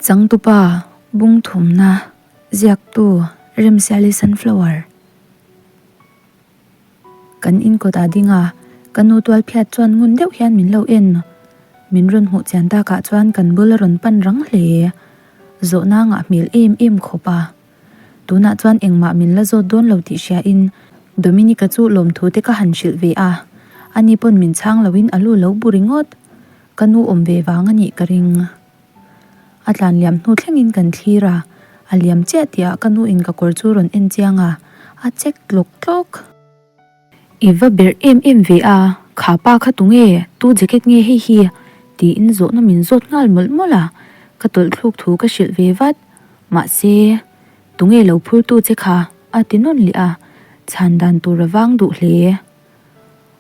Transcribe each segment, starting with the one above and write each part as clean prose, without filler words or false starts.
Changtupa, Bungthumna, Ziaktu, Remsiali Sunflower. Kan in kawt ah ding a, ka nu tual phiat chuan ngun deuh hian min lo en. Min rawn hmuh chian takah chuan kan bul a rawn pan rang hle. Zawhna ngah hmel em em khawp a. Tunah chuan engmah min la zawt dawn lo tih hria in Dominica chu lawmthu te ka han hrilh ve a, ani pawn min chhang lo in a lu lo bu ringawt. Ka nu awm ve vang a nih ka ring. A tlan liam hnu thlengin kan thlir a, a liam chiah tih ah ka nu in ka kawr chu rawn en chiang a, a chek tlawk tlawk. I va berh em em ve a, kha pa kha tunge, tu jacket nge hei hi? tiin zawhna min zawt nghal mawlh mawlh a, ka tawlh thluk thu ka hrilh ve vat. Mahse, tunge lo phur tu che kha? a ti nawn leh a, chhan dan tur a vang duh hle.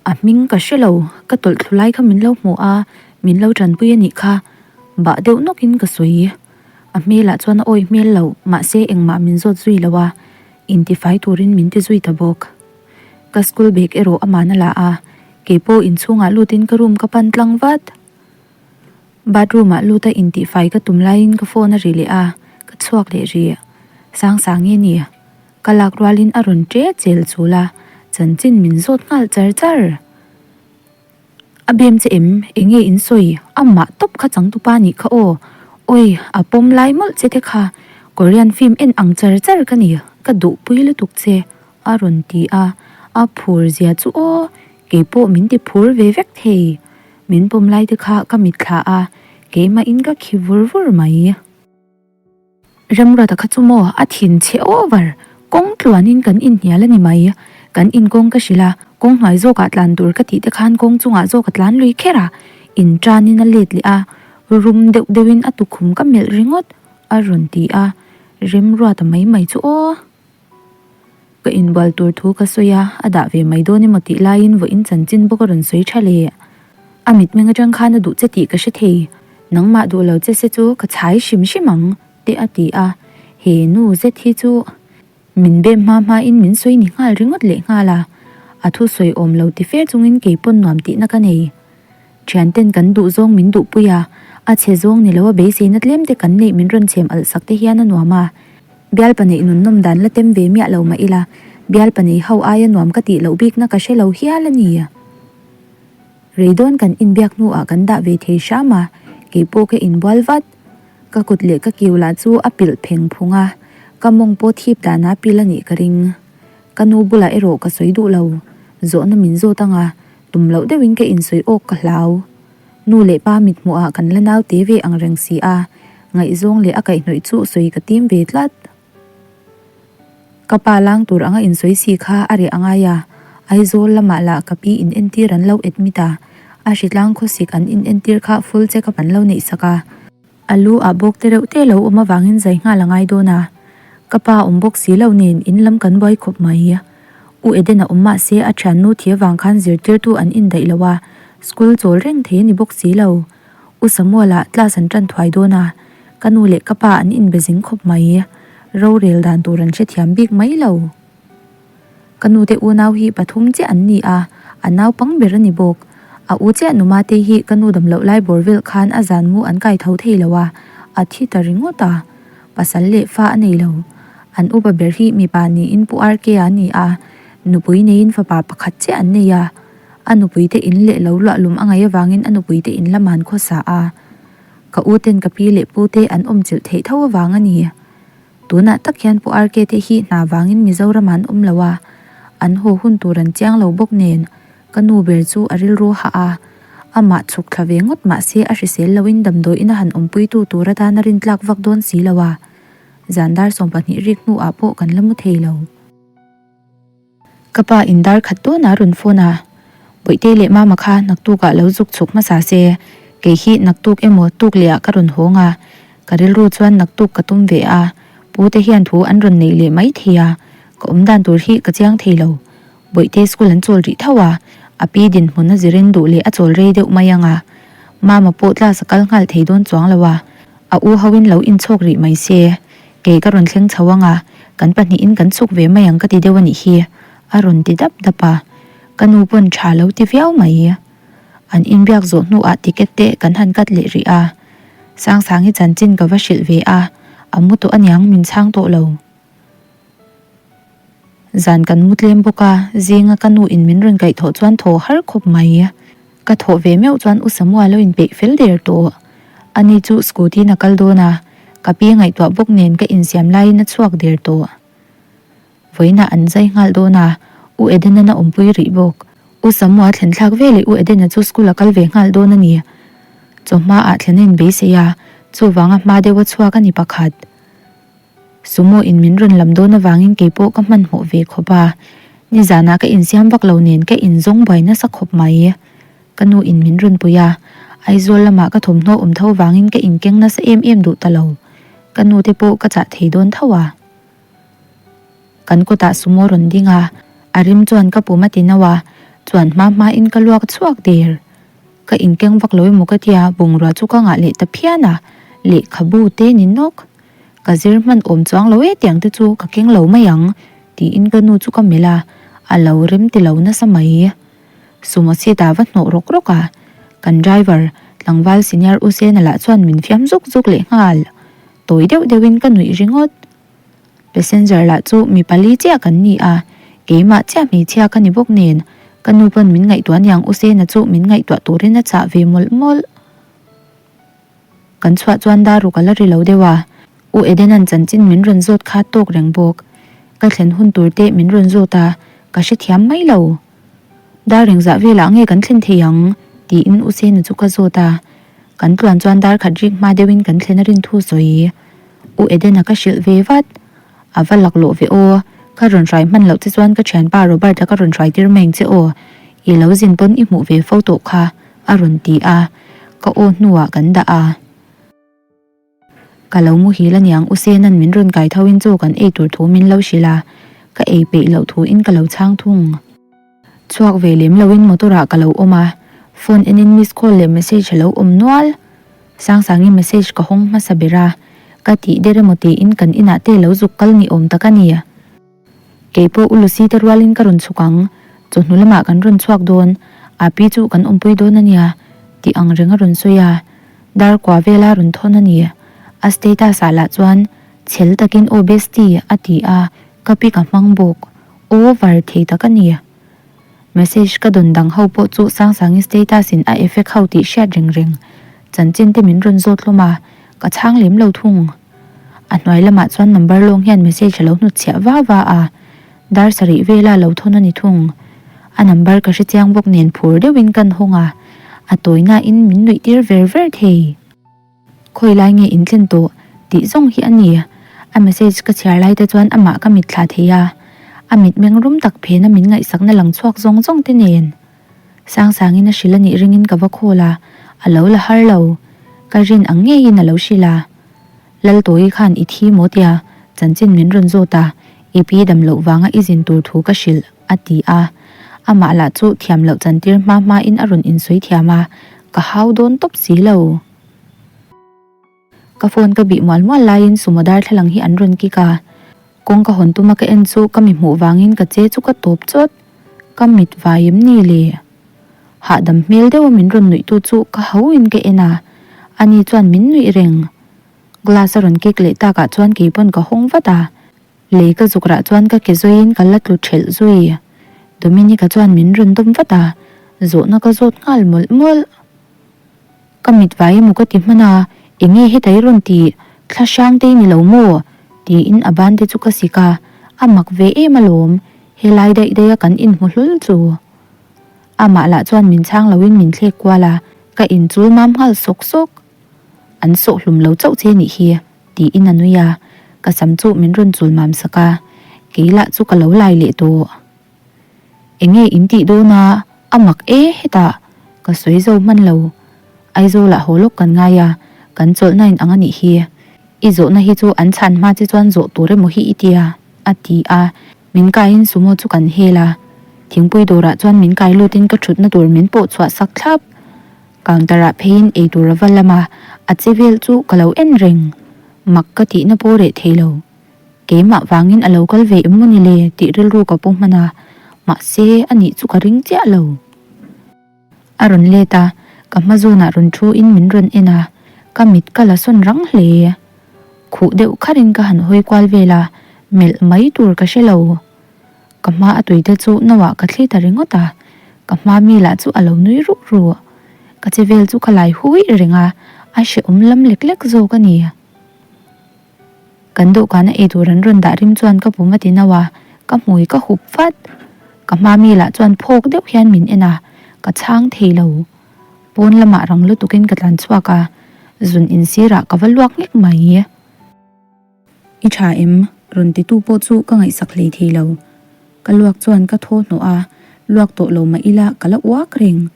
A hming ka hre lo, ka tawlh thlu lai kha min lo hmu a, min lo tanpui a nih kha, bah deuh nawkin ka sawi. A hmelah chuan a awih hmel lo, mahse engmah min zawt zui lo a, intifai turin min ti zui ta bawk. Ka school bag erawh aman a la a, keipawh inchhungah lutin ka room ka pan tlang vat. Bathroom ah lut a intihfai ka tum laiin ka phone a ri leh a, ka chhuak leh rih. Sangsangi a ni. Ka lak rualin a rawn ṭe chel chul a, chanchin min zawt nghal char char. A bem che em? Enge in sawi? Amah tawp kha changtupa nih kha aw. Awi, a pawm lai mawlh che te kha. Korean film en ang char char ka ni, ka duhpui lutuk che, a rawn ti a. A phur zia chu aw, keipawh min ti phur ve vek thei. Min pawm lai te kha ka mitthla a, keimahin ka khi vur vur mai. Remruata kha chu maw a thin chhe over, kawng tluanin kan inhnial a ni mai. Kan inkawng ka hrilh a, kawng hnuai zawkah tlan tur ka tih te khan kawng chungah zawk a tlan lui kher a, in tanin a let leh a, rum deuh deuhin a tukhum ka melh ringawt a rawn ti a, Remruata mai mai chu aw. Ka inbual tur thu ka sawi a, a dah ve mai dawn emaw tih laiin vawiin chanchin bawk a rawn sawi tha leh. A mitmeng atang khan a duh che tih ka hre thei, nangmah duh lo che se chu ka chhai hrim hrim ang, te a ti a, he nu zet hi chu min bem hma hma in min sawi ni nghal ringawt leh nghal a, a thu sawi awm lo ti fe chungin keipawn nuam tihna ka nei. Thianten kan duh zawng min duhpui a, a chhe zawng ni lo a beiseina tlem te kan neih min rawn chhem alh sak te hian a nuam a. Bialpa neih nunnawm dan la tem ve miah lo mah ila, bialpa nei ho aia nuam ka tih loh bikna ka hre lo hial a ni. Reidawn kan inbiak hnuah kan dah ve thei hram a, keipawh ka inbual vat. Ka kut leh ka kiu lah chu a pilh pheng phung a, ka mawng pawh thip dana pil a nih ka ring. Ka nu bulah erawh ka sawi duh lo, zawhna min zawt anga tum loh deuhin ka insawi awk ka hlau. Nu leh pa mithmuhah kan la nau te ve ang reng si a, ngaihzawng leh a kaihhnawih chu sawi ka tim ve tlat. Ka pa lang tur anga insawi si kha a reh a ngai a, Aizawl lamah lah ka pi in entir an lo admit a, a hritlang khawsik an in entir kha full check up an lo neih sak a. A lu ah bawk te reuh te lo awm avangin zai nghal a ngai dawn a, ka pa awm bawk si lo nen in lam kan buai khawp mai. U Eden a awm mah se a thiannu thi avang khan zirtirtu an indaih lo a, school chawl reng thei a ni bawk si lo. U Samuel ah class an tan thuai dawn a, ka nu leh ka pa an inbe zing khawp mai. Rorel dan tur an hrethiam bik mai lo. Ka nu te unau hi pathum chiah an ni a, a naupang ber a ni bawk. A u chiah numa te hi ka nu damloh lai bawr vel khan a zan mu an kai tho thei lo a, a thi ta ringawt a. Pasal leh fa a nei lo. An upa ber hi mipa niin Pu RK a ni a, nupui neiin fapa pakhat chiah an nei a. A nupui te in leh lo luah lum a ngaih avangin a nupui te in lam an khawsa a. Ka u ten ka pi leh pu te an awmchilh theih tho avang a ni. Tunah tak hian Pu RK te hi hna vangin Mizoram an awm lo a, an haw hun tur an chiang lo bawk nen ka nu ber chu a rilru hah a, amah chhuk thla ve ngawt mah se a hrisel loin damdawiin a han awmpuitu tur atan a rintlak vak dawn si lo a, zan dar 12 rik hnuah pawh kan la mu thei lo. Ka pa in dar khat dawn a rawn phone a, Bawihte leh Mama kha naktuk ah lo zuk chhuk hmasa se, kei hi naktuk emaw tuk leh ah ka rawn hawng a, ka rilru chuan naktuk ka tum ve a, pu te hian thu an rawn neih leh mai thei a, ka awm dan tur hi ka chiang thei lo. Bawihte school an chawl rih tho a, a pi dinhmun a zirin duh leh a chawl rei deuh mai ang a, Mama pawh class a kal nghal thei dawn chuang lo a, a u ho in lo inchhawk rih mai se. Kei ka rawn thleng chho anga, kan pahnihin kan chhuk ve mai ang ka ti deuh a nih hi, a rawn ti dap dap a. Ka nu pawn tha lo ti viau mai. An inbiak zawh hnuah ticket te kan han cut leh rih a. Sangsangi chanchin ka va hrilh ve a, a mu tawh aniang min chhang tawh lo. Zan kan mu tlem bawk a, zinga ka nu in min rawn kaihthawh chuan thaw har khawp mai. Ka thawh ve meuh chuan U Samua lo inpeih fel der tawh. Ani chu scooty in a kal dawn a, ka pi ngaihtuah bawk nen ka insiam laiin a chhuak der tawh. Vawiinah an zai nghal dawn a, U Edena-na awmpui rih bawk. U Samua thlen thlak veleh U Edena chu school a kal ve nghal dawn a ni. Chawhma ah thlen a inbeisei a, chuvanga hma deuh a chhuak a ni pakhat. Sumo in min rawn lam dawn avangin keipawh ka hmanhmawh ve khawp a, nizanah ka insiam vak lo nen ka inzawng buai nasa khawp mai. Ka nu in min rawn pui a, Aizawl lamah ka thawmhnaw awm tho vangin ka inkeng nasa em em duh ta lo. Ka nu te pawh ka chah thei dawn tho a. Kan kawtah sumo rawn ding a, a rim chuan ka pum a ti no a, chuan hma hma in ka luak chhuak der. Ka inkeng vak lo emaw ka tia, bungrua chu ka ngah leh ta phian a, lehkhabu te ni nawk. Ka zir hman awm chuang lo e tiang te chu ka keng lo mai ang, tiin ka nu chu ka melh a, a lo rem ti lo nasa mai. Sumo seat ah va hnawh rawk rawk a, kan driver, tlangval senior U Sena lah chuan min fiam zuk zuk leh nghal. Tawi deuh deuhin ka nuih ringawt. Passenger lah chu mi pali chiah kan ni a, keimah chiah hmeichhia ka ni bawk nen, ka nu pawn min ngaihtuah aniang U Sena chu min ngaihtuah turin a chah ve mawlh mawlh. Kan chhuah chuan daruk a la ri lo deuh a, U Edena'n chanchin min rawn zawt kha tawk reng bawk. Ka thlen hun tur te min rawn zawt a, ka hrethiam mai lo. Dar engzah velah nge kan thlen thei ang? tiin U Sena chu ka zawt a, kan tluan chuan dar khat rik hma deuhin kan thlen a rin thu sawi. U Edena ka hrilh ve vat. A va laklawh ve aw, ka rawn hrai hman loh che chuan ka thianpa Robert-a ka rawn hrai tir mai ang che aw, i lo zin pawn i hmuh ve fo tawh kha, a rawn ti a, ka aw hnuah kan dah a. Ka lo muhil aniang U Sena'n min rawn kai tho in chaw kan ei tur thu min lo hrilh a, ka ei peih loh thu in ka lo chhang thung. Chhuak ve lem lo in motor ah ka lo awm a, phone en in miss call leh message a lo awm nual. Sangsangi message ka hawng hmasa ber a, ka tih der emaw tiin kan inah te lo zuk kal ni awm tak a ni. Keipawh U Lucy te rualin ka rawn chhuk ang, chawhnu lamah kan rawn chhuak dawn, Api chu kan awmpui dawn a nia, tih ang reng a rawn sawi a, dar kua vela rawn thawn a ni. A status ah lah chuan chhel takin aw bestie a ti a, ka pic a hmang bawk, over thei tak a ni. Message ka dawn dang ho pawh chu Sangsangi status in a effect ho tih hriat reng reng chanchin te min rawn zawt hlawm a, ka chhang lem lo thung. A hnuai lamah chuan number lawng hian message a lo hnutchhiah va va a, dar sarih vela lo thawn a ni thung. A number ka hrechiang bawk nen phur deuhin kan hawng a, a tawina in min nuih tir ver ver thei. Khawi lai nge in thlen tawh tih zawng hi a ni. A message ka chhiar lai te chuan amah ka mit thla thei a, a mitmeng rum tak phena min ngaihsakna lang chhuak zawng zawng te nen. Sangsangin a hrilh a nih ringin ka va call a, a lo la har lo. Ka rin ang ngeiin a lo hrilh a. Laltawi khan i thi maw tia chanchin min rawn zawt a, i pi dam loh vanga i zin tur thu ka hrilh a ti a. Amah lah chu thiam loh chantir hma hmain a rawn insawi thiam a, ka hau dawn tawp si lo. Ka phone ka bih mual mual laiin sumo darthlalang hi an rawn kik a, kawng ka hawn tuma ka en chu ka mi hmuh vangin ka che chu ka tawp chawt, ka mit vai em ni le? Hahdam hmel deuha min rawn nuih tu chu ka ho in ka en a, ani chuan min nuih reng. Glass a rawn kik leh takah chuan keipawn ka hawng vat a, lei ka zuk rah chuan ka ke zawiin ka la tlu thelh zui. Dominic-a chuan min rawn dawm vat a, zawhna ka zawt nghal mawlh mawlh. Ka mit vai emaw ka ti hman a, enge heta i rawn tih, thla hrang te i ni lo maw? tiin a ban te chu ka sik a, a mak ve em alawm, helai daih daih a kan inhmu hlul chu. Amah lah chuan min chhang loin min thlek kual a, ka inchul mam nghal sawk sawk. An sawh hlum lo chauh che nih hi, tiin a nui a, ka sam chu min rawn chul mam sak a, kei lah chu ka lo lai leh tawh. Enge in tih dawn a, a mak e hetah ka sawi zo hman lo. Aizawl ah haw lawk kan ngai a, kan chawlhna in ang a nih hi. I zawhna hi chu an chhan hma che chuan zawh tur emaw hi i tia, a ti a. Min kaiin sumo chu kan hel a, thingpui dawrah chuan min kai lutin ka thutna tur min pawh chhuah sak thlap. Counter ah pheiin ei tur a va lam a, a che vel chu ka lo en reng. Mak ka tihna pawh reh thei lo. Keimah vangin a lo kal ve em maw ni le tih rilru ka pu hman a, mahse a nih chu ka ring chiah lo. A rawn let a, ka hma zawnah rawn thu in min rawn en a, Ka mit ka la sawn rang hle. Khuh deuh kharin ka han hawi kual vel a, melh mai tur ka hre lo. Ka hma a tuite chu no ah ka thli ta ringawt a, ka hma mi lah chu a lo nui ruh ruh. Ka che vel chu ka lai huih reng a, a hrehawm lam lek lek zawk a ni. Kan dawhkana eitur an rawn dah rim chuan ka pum a ti no a, ka hmui ka hup vat. Ka hma mi lah chuan phawk deuh hian min en a, ka chhang thei lo. Pawn lamah rang lutukin ka tlan chhuak a, zun insirah ka va luak nghek mai. I tha em? Rawn titu pawh chu ka ngaihsak hlei thei lo. Ka luak chuan ka thaw hnawh a, luak tawh lo mah ila ka la uak reng.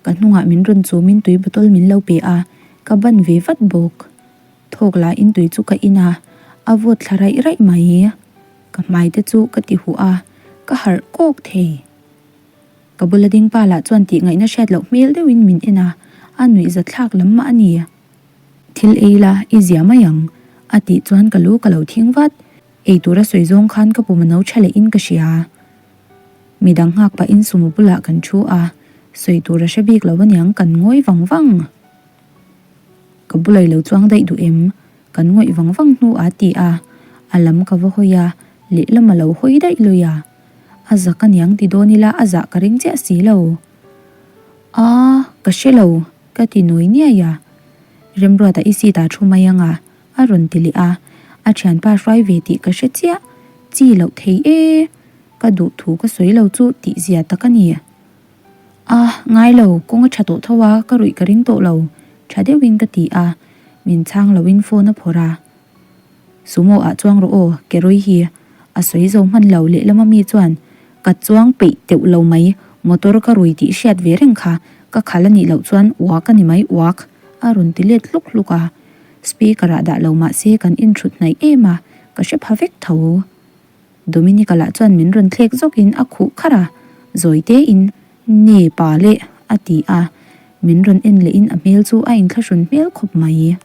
Ka hnungah min rawn chumin tui bottle min lo pe a, ka ban ve vat bawk. Thawk lahin tui chu ka in a, a vawt thla raih raih mai. Ka hmai te chu ka ti huh a, ka harh kawk thei. Ka bula ding pa lah chuan tih ngaihna hriat loh hmel deuhin min en a, a nuihza thlak lam mah a ni. Thil ei la, i zia mai ang, a tih chuan ka lu ka lo thing vat. Ei tura sawi zawng khan ka pum a no tha lehin ka hria. Midang nghak pahin sumo bulah kan thu a, sawi tur a hre bik lo aniang kan ngawi vang vang. Ka bulai lo chuang daih duh em? Kan ngawih vang vang hnu a ti a, a lam ka va hawi a, lehlam a lo hawi daih lui a. A zak aniang ti dawn ila a zah ka ring chiah si lo. Aa, ka hre lo, ka ti nawi niai a. Remruata i seat ah thu mai ang a, a rawn ti leh a. A thianpa hruai ve tih ka hre chiah, chi loh thei e, ka duh thu ka sawi lo chu tih zia tak a ni. A, ngai lo, kawng a tha tawh tho a, ka ruih ka ring tawh lo, tha deuhin ka ti a, min chhang loin phone a phawrh a. Sumo ah chuang rawh aw, Keroi hi a sawi zo hman lo lehlam ami chuan ka chuang peih teuh lo mai, motor ka rui tih hriat ve reng kha, ka khal a nih loh chuan uak a ni mai uak, a rawn ti let hluk hluk a. Speaker ah dah lo mah se kan inthut hnaih em a, ka hre pha vek tho. Dominica lah chuan min rawn thlek zawkin a khuh kharh a, zawi tein, Ne pa leh, a ti a, min rawn en lehin a hmel chu a inthlahrun hmel khawp mai.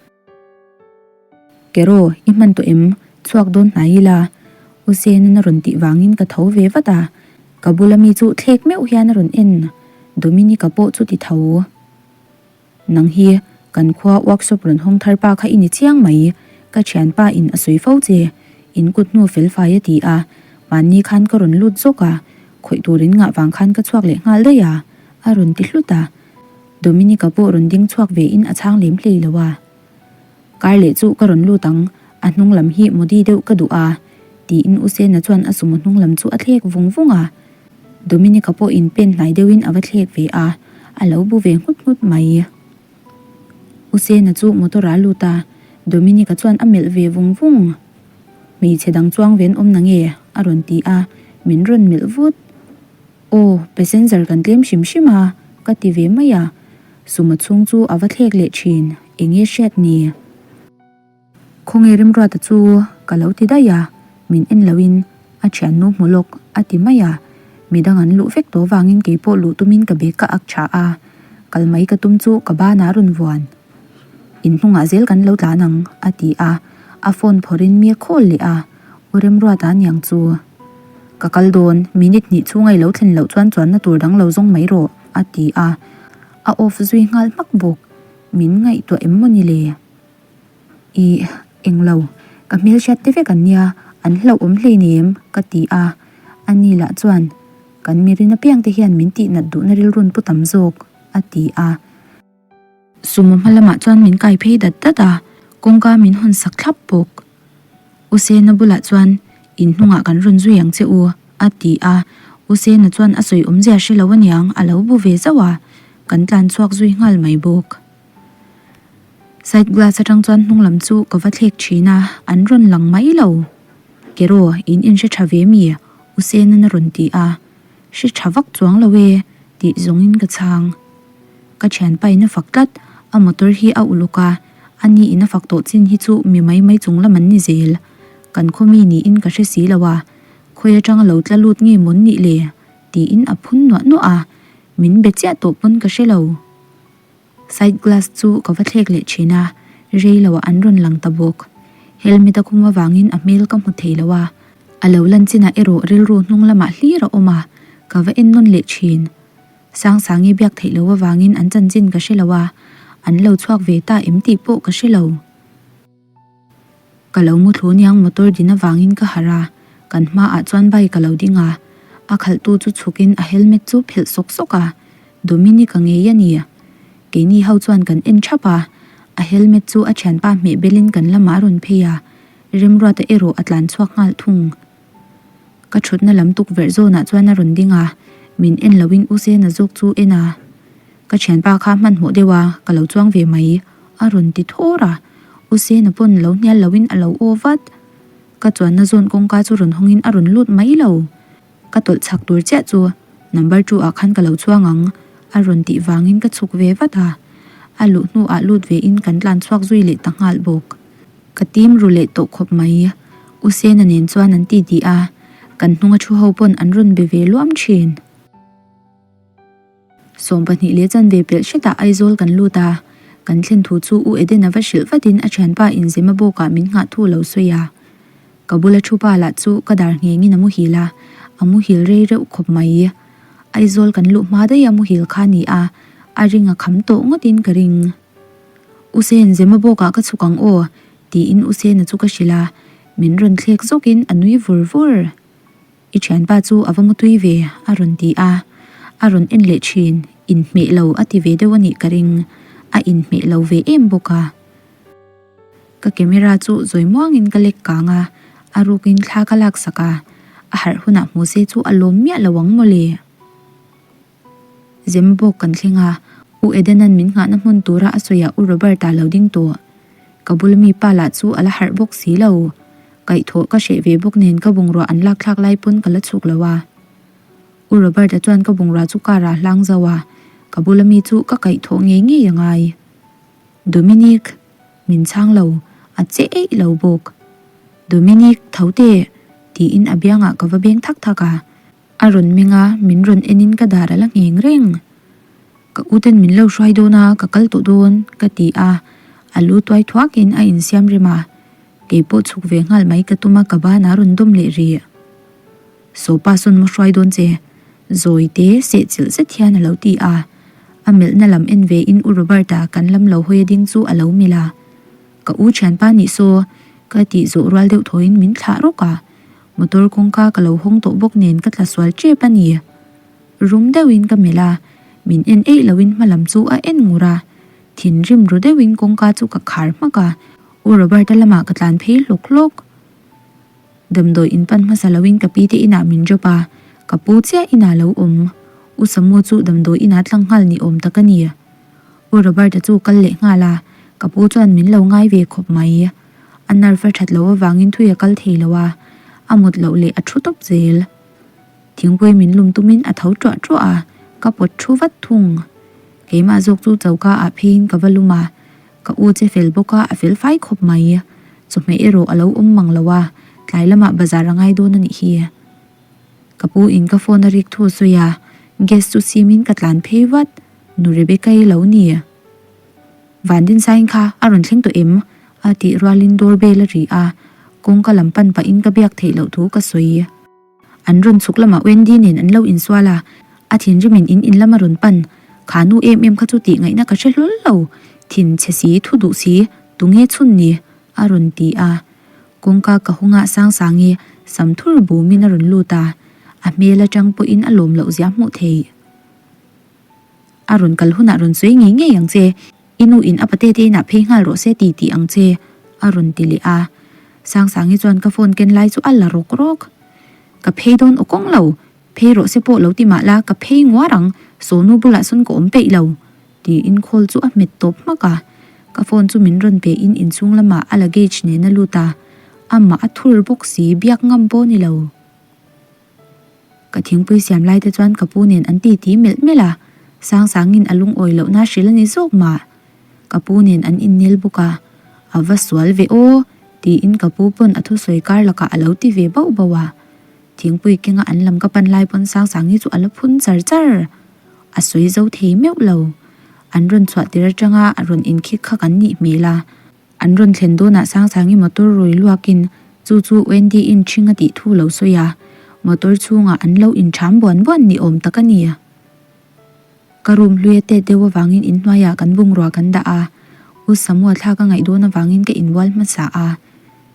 Kero, i hman tawh em? Chhuak dawn hnai ila. U Senan a rawn tih vangin ka tho ve vat a, ka bula mi chu thlek meuh hian a rawn en. Dominica pawh chu ti tho. Nang hi kan khua workshop rawn hawng thar pa kha i ni chiang mai, ka thianpa in a sawi fo che, in kut hnu fel fai a ti a, mahni khan ka rawn lut zawk a, khawih tur in ngah vang khan ka chhuak leh nghal daih a, a rawn ti hlut a. Dominica pawh rawn ding chhuak ve in a chhang lem hlei lo a. Kar leh chu ka rawn lut ang, a hnung lam hi modi deuh ka duh a, tiin U Sena chuan a sumo hnung lam chu a thlek vung vung a. Dominica pawhin pen hnai deuhin a va thlek ve a, a lo bu ve nghut nghut mai. U Sena chu motor ah a lut a, Dominica chuan a melh ve vung vung. Hmeichhe dang chuang ven awm na nge? a rawn ti a, min rawn melh vut. Aw, passenger kan tlem hrim hrim a, ka ti ve mai a. Sumo chhung chu a va thlek leh thin, eng nge hriat ni? Khawnge Remruata chu ka lo ti daih a, min en loin a thiannu hmu lawk a ti mai a, midang an luh vek tawh vangin keipawh luh tumin ka bag ka ak tha a, kal mai ka tum chu ka banah a rawn vuan. In hnungah zel kan lo tlan ang a ti a, a phone phawrhin mi a call leh a, U Remruata aniang chu. Ka kal dawn, minute hnih chhunga i lo thlen loh chuan chuanna tur dang lo zawng mai rawh a ti a, a off zui nghal hmak bawk, min ngaihtuah em maw ni le? Ih, englo, ka hmelhriat te vek an nia, an hlauhawm hleinem, ka ti a. Ani lah chuan, Kan mirin apiang te hian min tihnat duhna rilrun pu tam zawk, a ti a. Sumo hma lamah chuan min kai phei dat dat a, kawngka min hawn sak thlap bawk. U Sena bulah chuan, In hnungah kan rawn zui ang che u, a ti a. U Sena chuan a sawi awmzia hre lo aniang, a lo bu ve zauh a, kan tlan chhuak zui nghal mai bawk. Side glass atang chuan hnung lam chu ka va thlek thin a, an rawn lang mai lo. Keraw, in inhre tha ve mi? U Senan a rawn ti a. Hre tha vak chuang lo e, tih zawngin ka chhang. Ka thianpa in a fak tlat, a motor hi a uluk a, a ni in a fak tawh chin hi chu mi mai mai chung lam an ni zel. Kan khaw mi niin ka hre si lo a, khawi atanga lo tla lut nge mawn nih le? tiin a phun nuah nuah a, min be chiah tawh pawn ka hre lo. Side glass chu ka va thlek leh thin a, rei loah an rawn lang ta bawk. Helmet a khum avangin a hmel ka hmu thei lo a, a lo lan chinah erawh rilru hnung lamah hlir a awm a, ka va en nawn leh thin. Sangsangi biak theih loh avangin an chanchin ka hre lo a, An lo chhuak ve ta em tih pawh ka hre lo. Ka lo mu thlu niang motor din avangin ka harh a, kan hmaah chuan bike a lo ding a, a khalhtu chu chhukin a helmet chu phelh sawk sawk a, Dominic-a ngei a ni. Keini ho chuan kan en thap a, a helmet chu a thianpa hmeh belin kan lamah a rawn phei a, Remruata erawh a tlan chhuak nghal thung. Ka thutna lam tukverh zawnah chuan a rawn ding a, min en loin U Sena zawk chu en a. Ka thianpa kha hmanhmawh deuh a, ka lo chuang ve mai, a rawn ti thawr a. U Sena pawn lo hnial loin a lo aw vat. Ka chuanna zawn kawngka chu rawn hawngin a rawn lut mai lo. Ka tawlh chhak tur chiah chu number two ah khan ka lo chuang ang, a rawn tih vangin ka chhuk ve vat a. A luh hnuah lut ve in kan tlan chhuak zui leh ta nghal bawk. Ka tim ru leh tawh khawp mai. U Sena nen chuan an ti ti a, kan hnunga thu ho pawn an rawn be ve luam thin. 20 leh chanve pelh hretah Aizawl kan lut a, kan thlen thu chu U Eden a va hrilh vatin a thianpa inzema bawkah min nghah thu lo sawi a. Ka bula thu pa lah chu ka dar nghengin a muhil a, a muhil rei reuh khawp mai. Aizawl kan luh hma daih a muhil kha ni a, a ring a kham tawh ngawtin ka ring. U Sen, zema bawkah ka chhuk ang aw, tiin U Sena chu ka hrilh a, min rawn thlek zawkin a nui vur vur. I thianpa chu a va mutui ve, a rawn ti a. A rawn en leh thin, inhmeh lo a ti ve deuh a nih ka ring. A inhmeh lo ve em bawk a. Ka camera chu zawi muangin ka lek kang a, a rukin thla ka laksak a. A harh hunah hmu se chu a lawm miah lo ang mawle. Zem bawk kan thleng a, U Edena'n min nghahna hmun tura a sawiah U Robert-a lo ding tawh. Ka bula mi pa lah chu a la harh bawk si lo. Kaihthawh ka hreh ve bawk nen ka bungrua an lak thlak lai pawn ka la chhuk lo a. U Robert-a chuan ka bungrua chu car ah hlang zauh a, ka bula mi chu ka kaihthawh ngei ngei a ngai. Dominic, min chhang lo, a che eih lo bawk. Dominic, tho teh, tiin a biangah ka va beng thak thak a. A rawn meng a, min rawn enin ka dar a la ngheng reng. Ka uten min lo hruai dawn a, ka kal tawh dawn, ka ti a. A lu tuai thuakin a insiam rem a. Kei pawh chhuk ve nghal mai ka tum a, ka ban a rawn dawm leh rih. Sawpa sawn maw hruai dawn che? Zawi te seh chilh zet hian a lo ti a. A melhna lam en ve in U Robert-a kan lam lo hawi a ding chu a lo melh a. Ka u thianpa nih saw, ka tih zawh rual deuh thawiin min thlah rawk a. Motor kawngka ka lo hawng tawh bawk nen ka tla sual tep a ni. Rum deuhin ka melh a, min en eih loin hma lam chu a en ngur a. Thinrim ru deuhin kawngka chu ka khar hmak a, U Robert-a lamah ka tlan phei hlawk hlawk. Damdawi in pan hmasa loin ka pi te inah min drop a, ka pu chiah inah lo awm. U Samu chu damdawi inah tlang nghal ni awm tak a ni. U Robert-a chu kal leh nghal a, ka pu chuan min lo ngai ve khawp mai. A nerve a that loh avangin thui a kal thei lo a, a mut loh leh a thu tawp zel. Thingpui min lum tumin a tho tuah tuah a, ka pawt thu vat thung. Keimah zawk chu choka ah pheiin ka va lum a, ka u che fel bawk a, a fel fai khawp mai. Chawhmeh erawh a lo awm mang lo a, tlai lamah bazar a ngai dawn a nih hi. Ka pu in ka phone a rik thu a sawi a, gas chu simin ka tlan phei vat, Nu Rebecca-i lo ni. Vandin sain kha a rawn thleng tawh em? a tih rualin door bell a ri a, kawngka lam pan pahin ka biak theih loh thu ka sawi. An rawn chhuk lamah Wendy nen an lo insual a, a thinrimin in in lam a rawn pan. Kha nu em em kha chu tih ngaihna ka hre hlawl lo, thin chhe si, thu duh si, tunge chhun ni? a rawn ti a. Kawngka ka hawngah Sangsangi sam thur bumin a rawn lut a, a hmel atang pawhin a lawm loh zia hmuh theih. A rawn kal hunah rawn sawi ngei ngei ang che, i nu in a pate te inah phei nghal rawh se ti tih ang che, a rawn ti leh a. Sangsangi chuan ka phone ken lai chu a la rawk rawk. Ka phei dawn aw kawng lo, phei rawh se pawh lo ti mah la, ka phei nguar ang, Sawnu bulah sawn ka awm peih lo, tiin call chu a hmet tawp hmak a. Ka phone chu min rawn pe in inchhung lamah a luggage nen a lut a, amah a thur bawk si biak ngam pawh ni lo. Ka thingpui siam lai te chuan ka pu nen an titi melh melh a, Sangsangin a lungawi lohna hrilh a ni zawk mah. Ka pu nen an innel bawk a, A va sual ve aw, tiin ka pu pawn a thusawi kar lakah a lo ti ve bauh bauh a. Thingpui kenga an lam ka pan lai pawn Sangsangi chu a la phun char char. A sawi zo thei meuh lo. An rawn chhuah tir atanga a rawn inkhik kha kan nih hmel a. An rawn thlen dawnah Sangsangi motor rawi luakin chu chu Wendy-in ṭhing a tih thu lo sawi a, motor chhungah an lo inṭham buan buan ni awm tak a ni. Ka room hlui a tet deuh avangin inhnuaiah kan bungrua kan dah a, U Samua thla ka ngaih dawn avangin ka inbual hmasa a.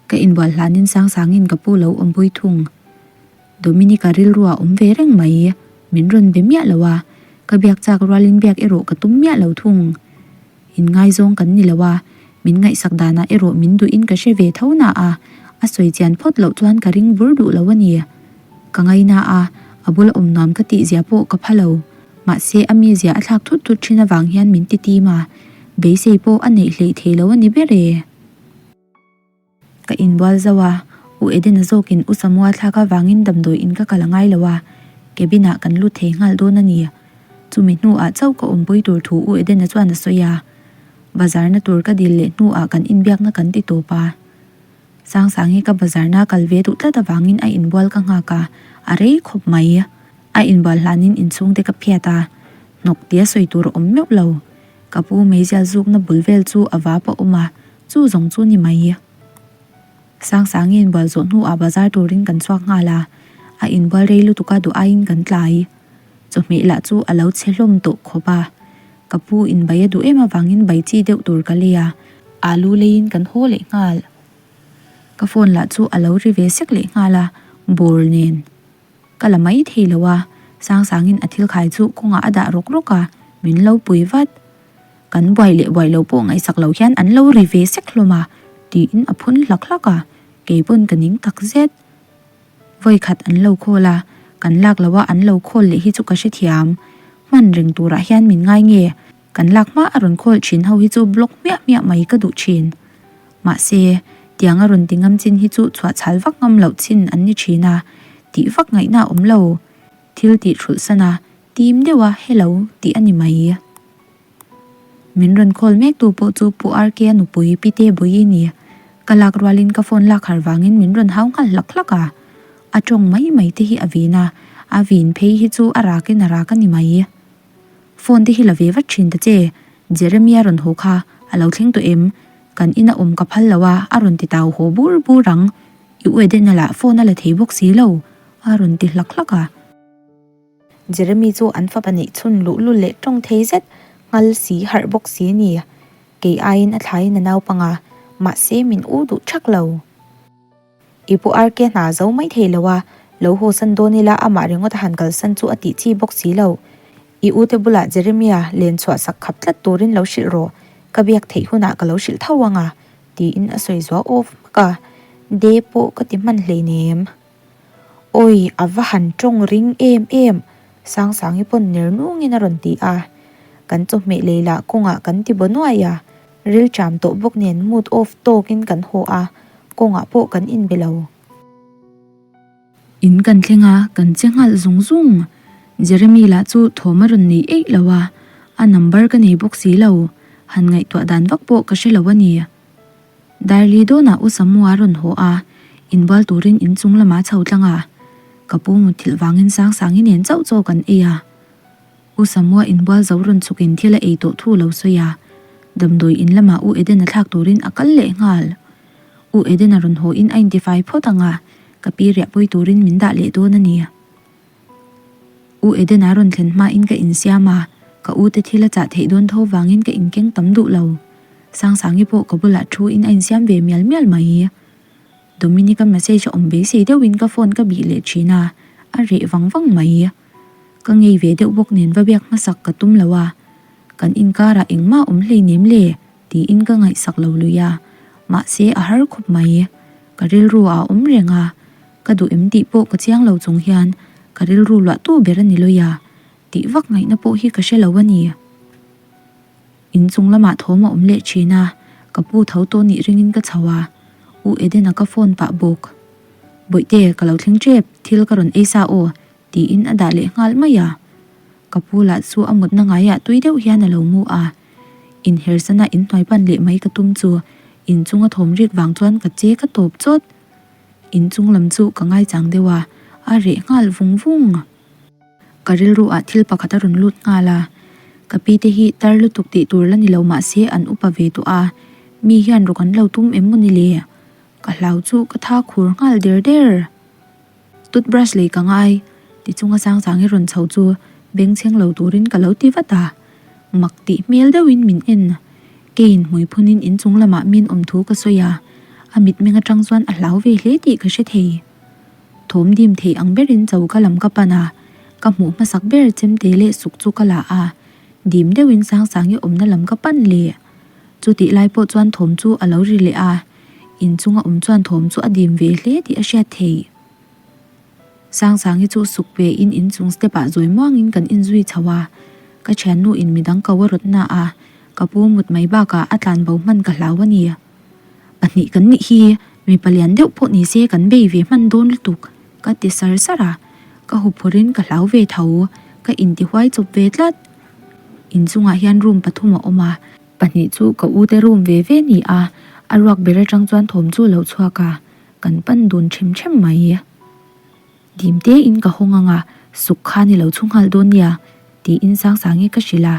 Ka inbual hlanin Sangsangin ka pu lo awmpui thung. Dominica rilrua awm ve reng mai. Min rawn be miah lo a, ka biak chak rualin biak erawh ka tum miah lo thung. Inngaizawng kan ni lo a, min ngaihsak danah erawh min duhin ka hre ve tho na a, a sawi chian phawt loh chuan ka ring bur duh lo a ni. Ka ngaina a, a bula awm nuam ka tih zia pawh ka pha lo. Mahse a mizia a thlak thut thut thin avang hian min ti tim a, beisei pawh a neih hleih thei lo a ni ber e. Ka inbual zauh a, U Edena zawkin U Samua thlak avangin damdawi in ka kal a ngai lo a, cabin ah kan lut thei nghal dawn a ni. Chumi hnuah chauh ka awmpui tur thu U Edena chuan a sawi a, bazarna tur ka dil leh hnuah kan inbiakna kan ti tawp a. Sangsangi ka bazarna kal ve duh tlat avangin a inbual ka nghak a, a rei khawp mai. A inbual hlanin inchhungte ka phiat a, hnawk tia sawi tur a awm meuh lo. Ka pu meizial zukna bul vel chu a vap a awm a, chu zawng chu ni mai. Sangsangi inbual zawh hnuah bazar turin kan chhuak nghal a, a inbual rei lutuk a duh aiin kan tlai. Chawhmeh lah chu a lo chhe hlawm tawh khawp a, ka pu inbai a duh em avangin bai chi deuh tur ka lei a, alu leiin kan haw leh nghal. Ka phone lah chu a lo ri ve sek leh nghal a, ball nen. Ka la mai thei lo a, Sangsangin a thil khai chu kawngah a dah rawk rawk a, min lo pui vat. Kan buai leh buai lo pawh ngaihsak lo hian an lo ri ve sek hlawm a, tiin a phun hlak hlak a, kei pawn ka ning tak zet. Vawi khat an lo khawl a, kan lak lo a an lo khawl leh hi chu ka hrethiam. Hman reng turah hian min ngai nge, Kan lak hma a rawn khawl thin ho hi chu block hmiah hmiah mai ka duh thin. Mahse, tiang a rawn ti ngam chin hi chu chhuah chhal vak ngam loh chin an ni thin a, tih vak ngaihna a awm lo. Thil tih thulh san a, tim deuh a hello tih a ni mai. Min rawn khawl mek tu pawh chu Pu RK a nupui Pi Te Bawi ni. Ka lak rualin ka phone lak har vangin min rawn hau nghal hlak hlak a. A tawng mai mai te hi a vin a, a vin phei hi chu a rakin a rak a ni mai. Phone te hi la ve vat thin ta che, Jeremia rawn haw kha a lo thleng tawh em? Kan ina awm ka phal lo a, a rawn ti tau haw bur bur ang. I u Edena lah phone a la thei bawk si lo, a rawn ti hlak hlak a. Jeremy chu an fapa neih chhun luhlul leh tawng thei zet, nghal si harh bawk si a ni. Kei aiin a thlaiin a naupang a, mahse min u duh thak lo. I pu RK hna zo mai thei lo a, lo haw san dawn ila amah ringawt a han kalsan chu a tih chi bawk si lo. I ute bulah Jeremia len chhuah sak khap tlat turin lo hrilh rawh, ka biak theih hunah ka lo hrilh tho ang a, tiin a sawi zuau off hmak a, De pawh ka ti hman hleinem. Awi, a va han tawng ring em em, Sangsangi pawn ner nungin a rawn ti a. Kan chawhmeh lei lah kawngah kan ti baw nuai a, Rilṭam tawh bawk nen mood off tawkin kan haw a, kawngah pawh kan inbe lo. In kan thleng a, kan che nghalh zung zung. Jeremy lah chu thawm a rawn nei eih lo a, a number ka nei bawk si lo, han ngaihtuah dan vak pawh ka hre lo a ni. Darli dawnah U Samua a rawn haw a, inbual turin inchung lamah a chho tlang a, ka pu mutthilh vangin Sangsangi nen chauh chaw kan ei a. U Samua inbual zo rawn chhukin thil a ei tawh thu lo sawi a, damdawi in lamah U Eden a thlak turin a kal leh nghal. U Eden a rawn haw in a intifai phawt ang a, ka pi riahpui turin min dah leh dawn a ni. U Eden a rawn thlen hmain ka insiam a, ka u te thil a chah theih dawn tho vangin ka inkeng tam duh lo. Sangsangi pawh ka bulah thu in a insiam ve mial mial mai. Dominic-a message a awm beisei deuhin ka phone ka bih leh thin a, a reh vang vang mai. Ka ngei ve deuh bawk nen va biak hmasak ka tum lo a, kan inkarah engmah awm hleinem le tiin ka ngaihsak lo lui a, mahse a har khawp mai. Ka rilru ah a awm reng a, ka duh em tih pawh ka chiang lo chung hian ka rilru luah tu ber a ni lawih a, tih vak ngaihna pawh hi ka hre lo a ni. Inchung lamah thawm a awm leh thin a, ka pu tho tawh nih ringin ka chho a, U Edena ka phone pah bawk. Bawihte, ka lo thleng tep, thil ka rawn ei sa aw, tiin a dah leh nghal mai a. Ka pu lah chu a mutna ngaiah tui deuh hian a lo mu a. Inhersana inhnuai pan leh mai ka tum chu inchunga thawm rik vang chuan ka che ka tawp chawt. Inchung lam chu ka ngaichang deuh a, a reh nghal vung vung. Ka rilru ah thil pakhat a rawn lut nghal a, ka pi te hi tar lutuk tih tur la ni lo mahse an upa ve tawh a, mi hian rawk an lo tum em maw ni le? Ka hlau chu ka tha khur nghal der der. Toothbrush lei ka ngai ti chunga Sangsangi rawn chho chu Bengchheng lo turin ka lo ti vat a, mak tih hmel deuhin min en. Keiin hmuiphunin inchung lamah min awm thu ka sawi a, a mitmeng atang chuan a hlau ve hle tih ka hre thei. Thawm dim thei ang berin choka lam ka pan a, ka hmuh hmasak ber chemte leh suk chu ka la a, dim deuhin Sangsangi awmna lam ka pan leh. Chutih lai pawh chuan thawm chu a lo ri leh a, inchunga awm chuan thawm chu a dim ve hle tih a hriat theih. Sangsangi chu suk ve in inchung step ah zawi muangin kan inzui chho a, ka thiannu in midang ko a rawt na a, ka pu mut mai bakah a tlan bo hman ka hlau a ni. Pahnih kan nih hi, mipa lian deuh pawh ni se kan bei ve hman dawn lutuk ka ti sar sar a, ka huphurhin ka hlau ve tho, ka intihuai chawp ve tlat. Inchungah hian room pathum a awm a, pahnih chu ka u te room ve ve ni a, a ruak ber atang chuan thawm chu a lo chhuak a, kan pan dun them them mai. Dim te in ka hawng ang a, suk kha ni lo chhu nghal dawn nia, tiin Sangsangi ka hrilh a.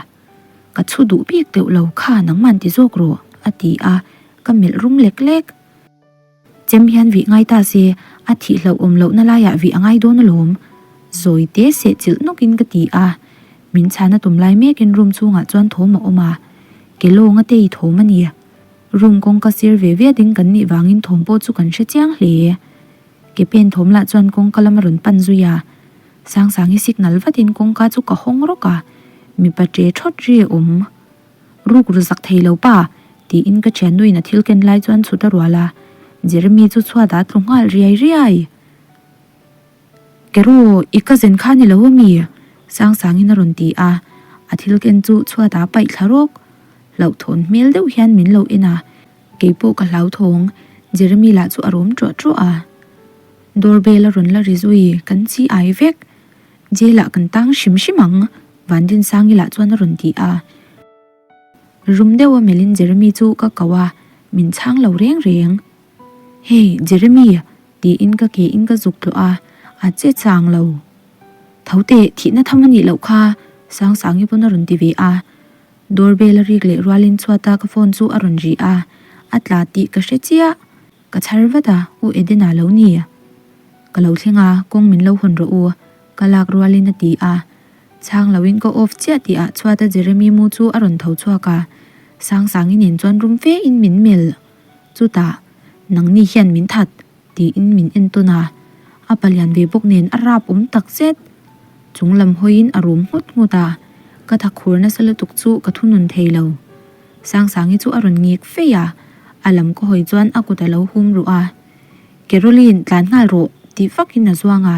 Ka chhu duh bik deuh lo kha nangman ti zawk rawh, a ti a, ka melh rum lek lek. Chem hian vih ngai ta se, a thih hlauhawm lohna laiah vih a ngai dawn alawm, zawi te seh chilh nawkin ka ti a. Min chhan a tum lai mekin room chhungah chuan thawm a awm a, ke lawnga tei thawm a ni. Room kawngka sir ve ve ding kan nih vangin thawm pawh chu kan hre chiang hle. Ke pen thawm lah chuan kawngka lam a rawn pan zui a. Sangsangi signal vatin kawngka chu ka hawng rawk a, mipa ṭe ṭhawt ri a awm. Ruk ru zak thei lo pa! tiin ka ṭhiannuin a thil ken lai chuan chhut a rual a. Jeremy chu chhuat ah a tlu nghal riai riai. Kero, i cousin kha ni lo ami? Sangsangin a rawn ti a, a thil ken chu chhuat ah a paih thla rawk. Hlauhthawn hmel deuh hian min lo en a, keipawh ka hlauthawng, Jeremy lah chu a rawm ṭuah ṭuah a. Doorbell a rawn la ri zui, kan chi ai vek. Jail ah kan tang hrim hrim ang, Vandinsangi lah chuan a rawn ti a. Rum deuh a melhin Jeremy chu ka ko a, min chhang lo reng reng. Hey, Jeremy! tiin ka ke in ka zuk tlawh a, a che chang lo. Tho teh, thihna tham a nih loh kha, Sangsangi pawn a rawn ti ve a. Doorbell a rik leh rualin chhuata ka phone chu a rawn ri a, a tla tih ka hre chiah. Ka chhar vat a, U Edena lo ni. Ka lo thleng a, kawng min lo hawn rawh u, ka lak rualin a ti a. Chhang loin ka off chiah tih ah chhuata Jeremy mu chu a rawn tho chhuak a, Sangsangi nen chuan rum fe in min melh. Chutah, Nangni hian min that, tiin min en tawn a. A palian ve bawk nen a rap awm tak zet. Chung lam hawiin a rum nghut nghut a, ka tha khur nasa lutuk chu ka thunun thei lo. Sangsangi chu a rawn ngik feih a, a lam ka hawi chuan a kut a lo hum ruh a. Caroline, tlan nghal rawh, tih vakin a zuang a,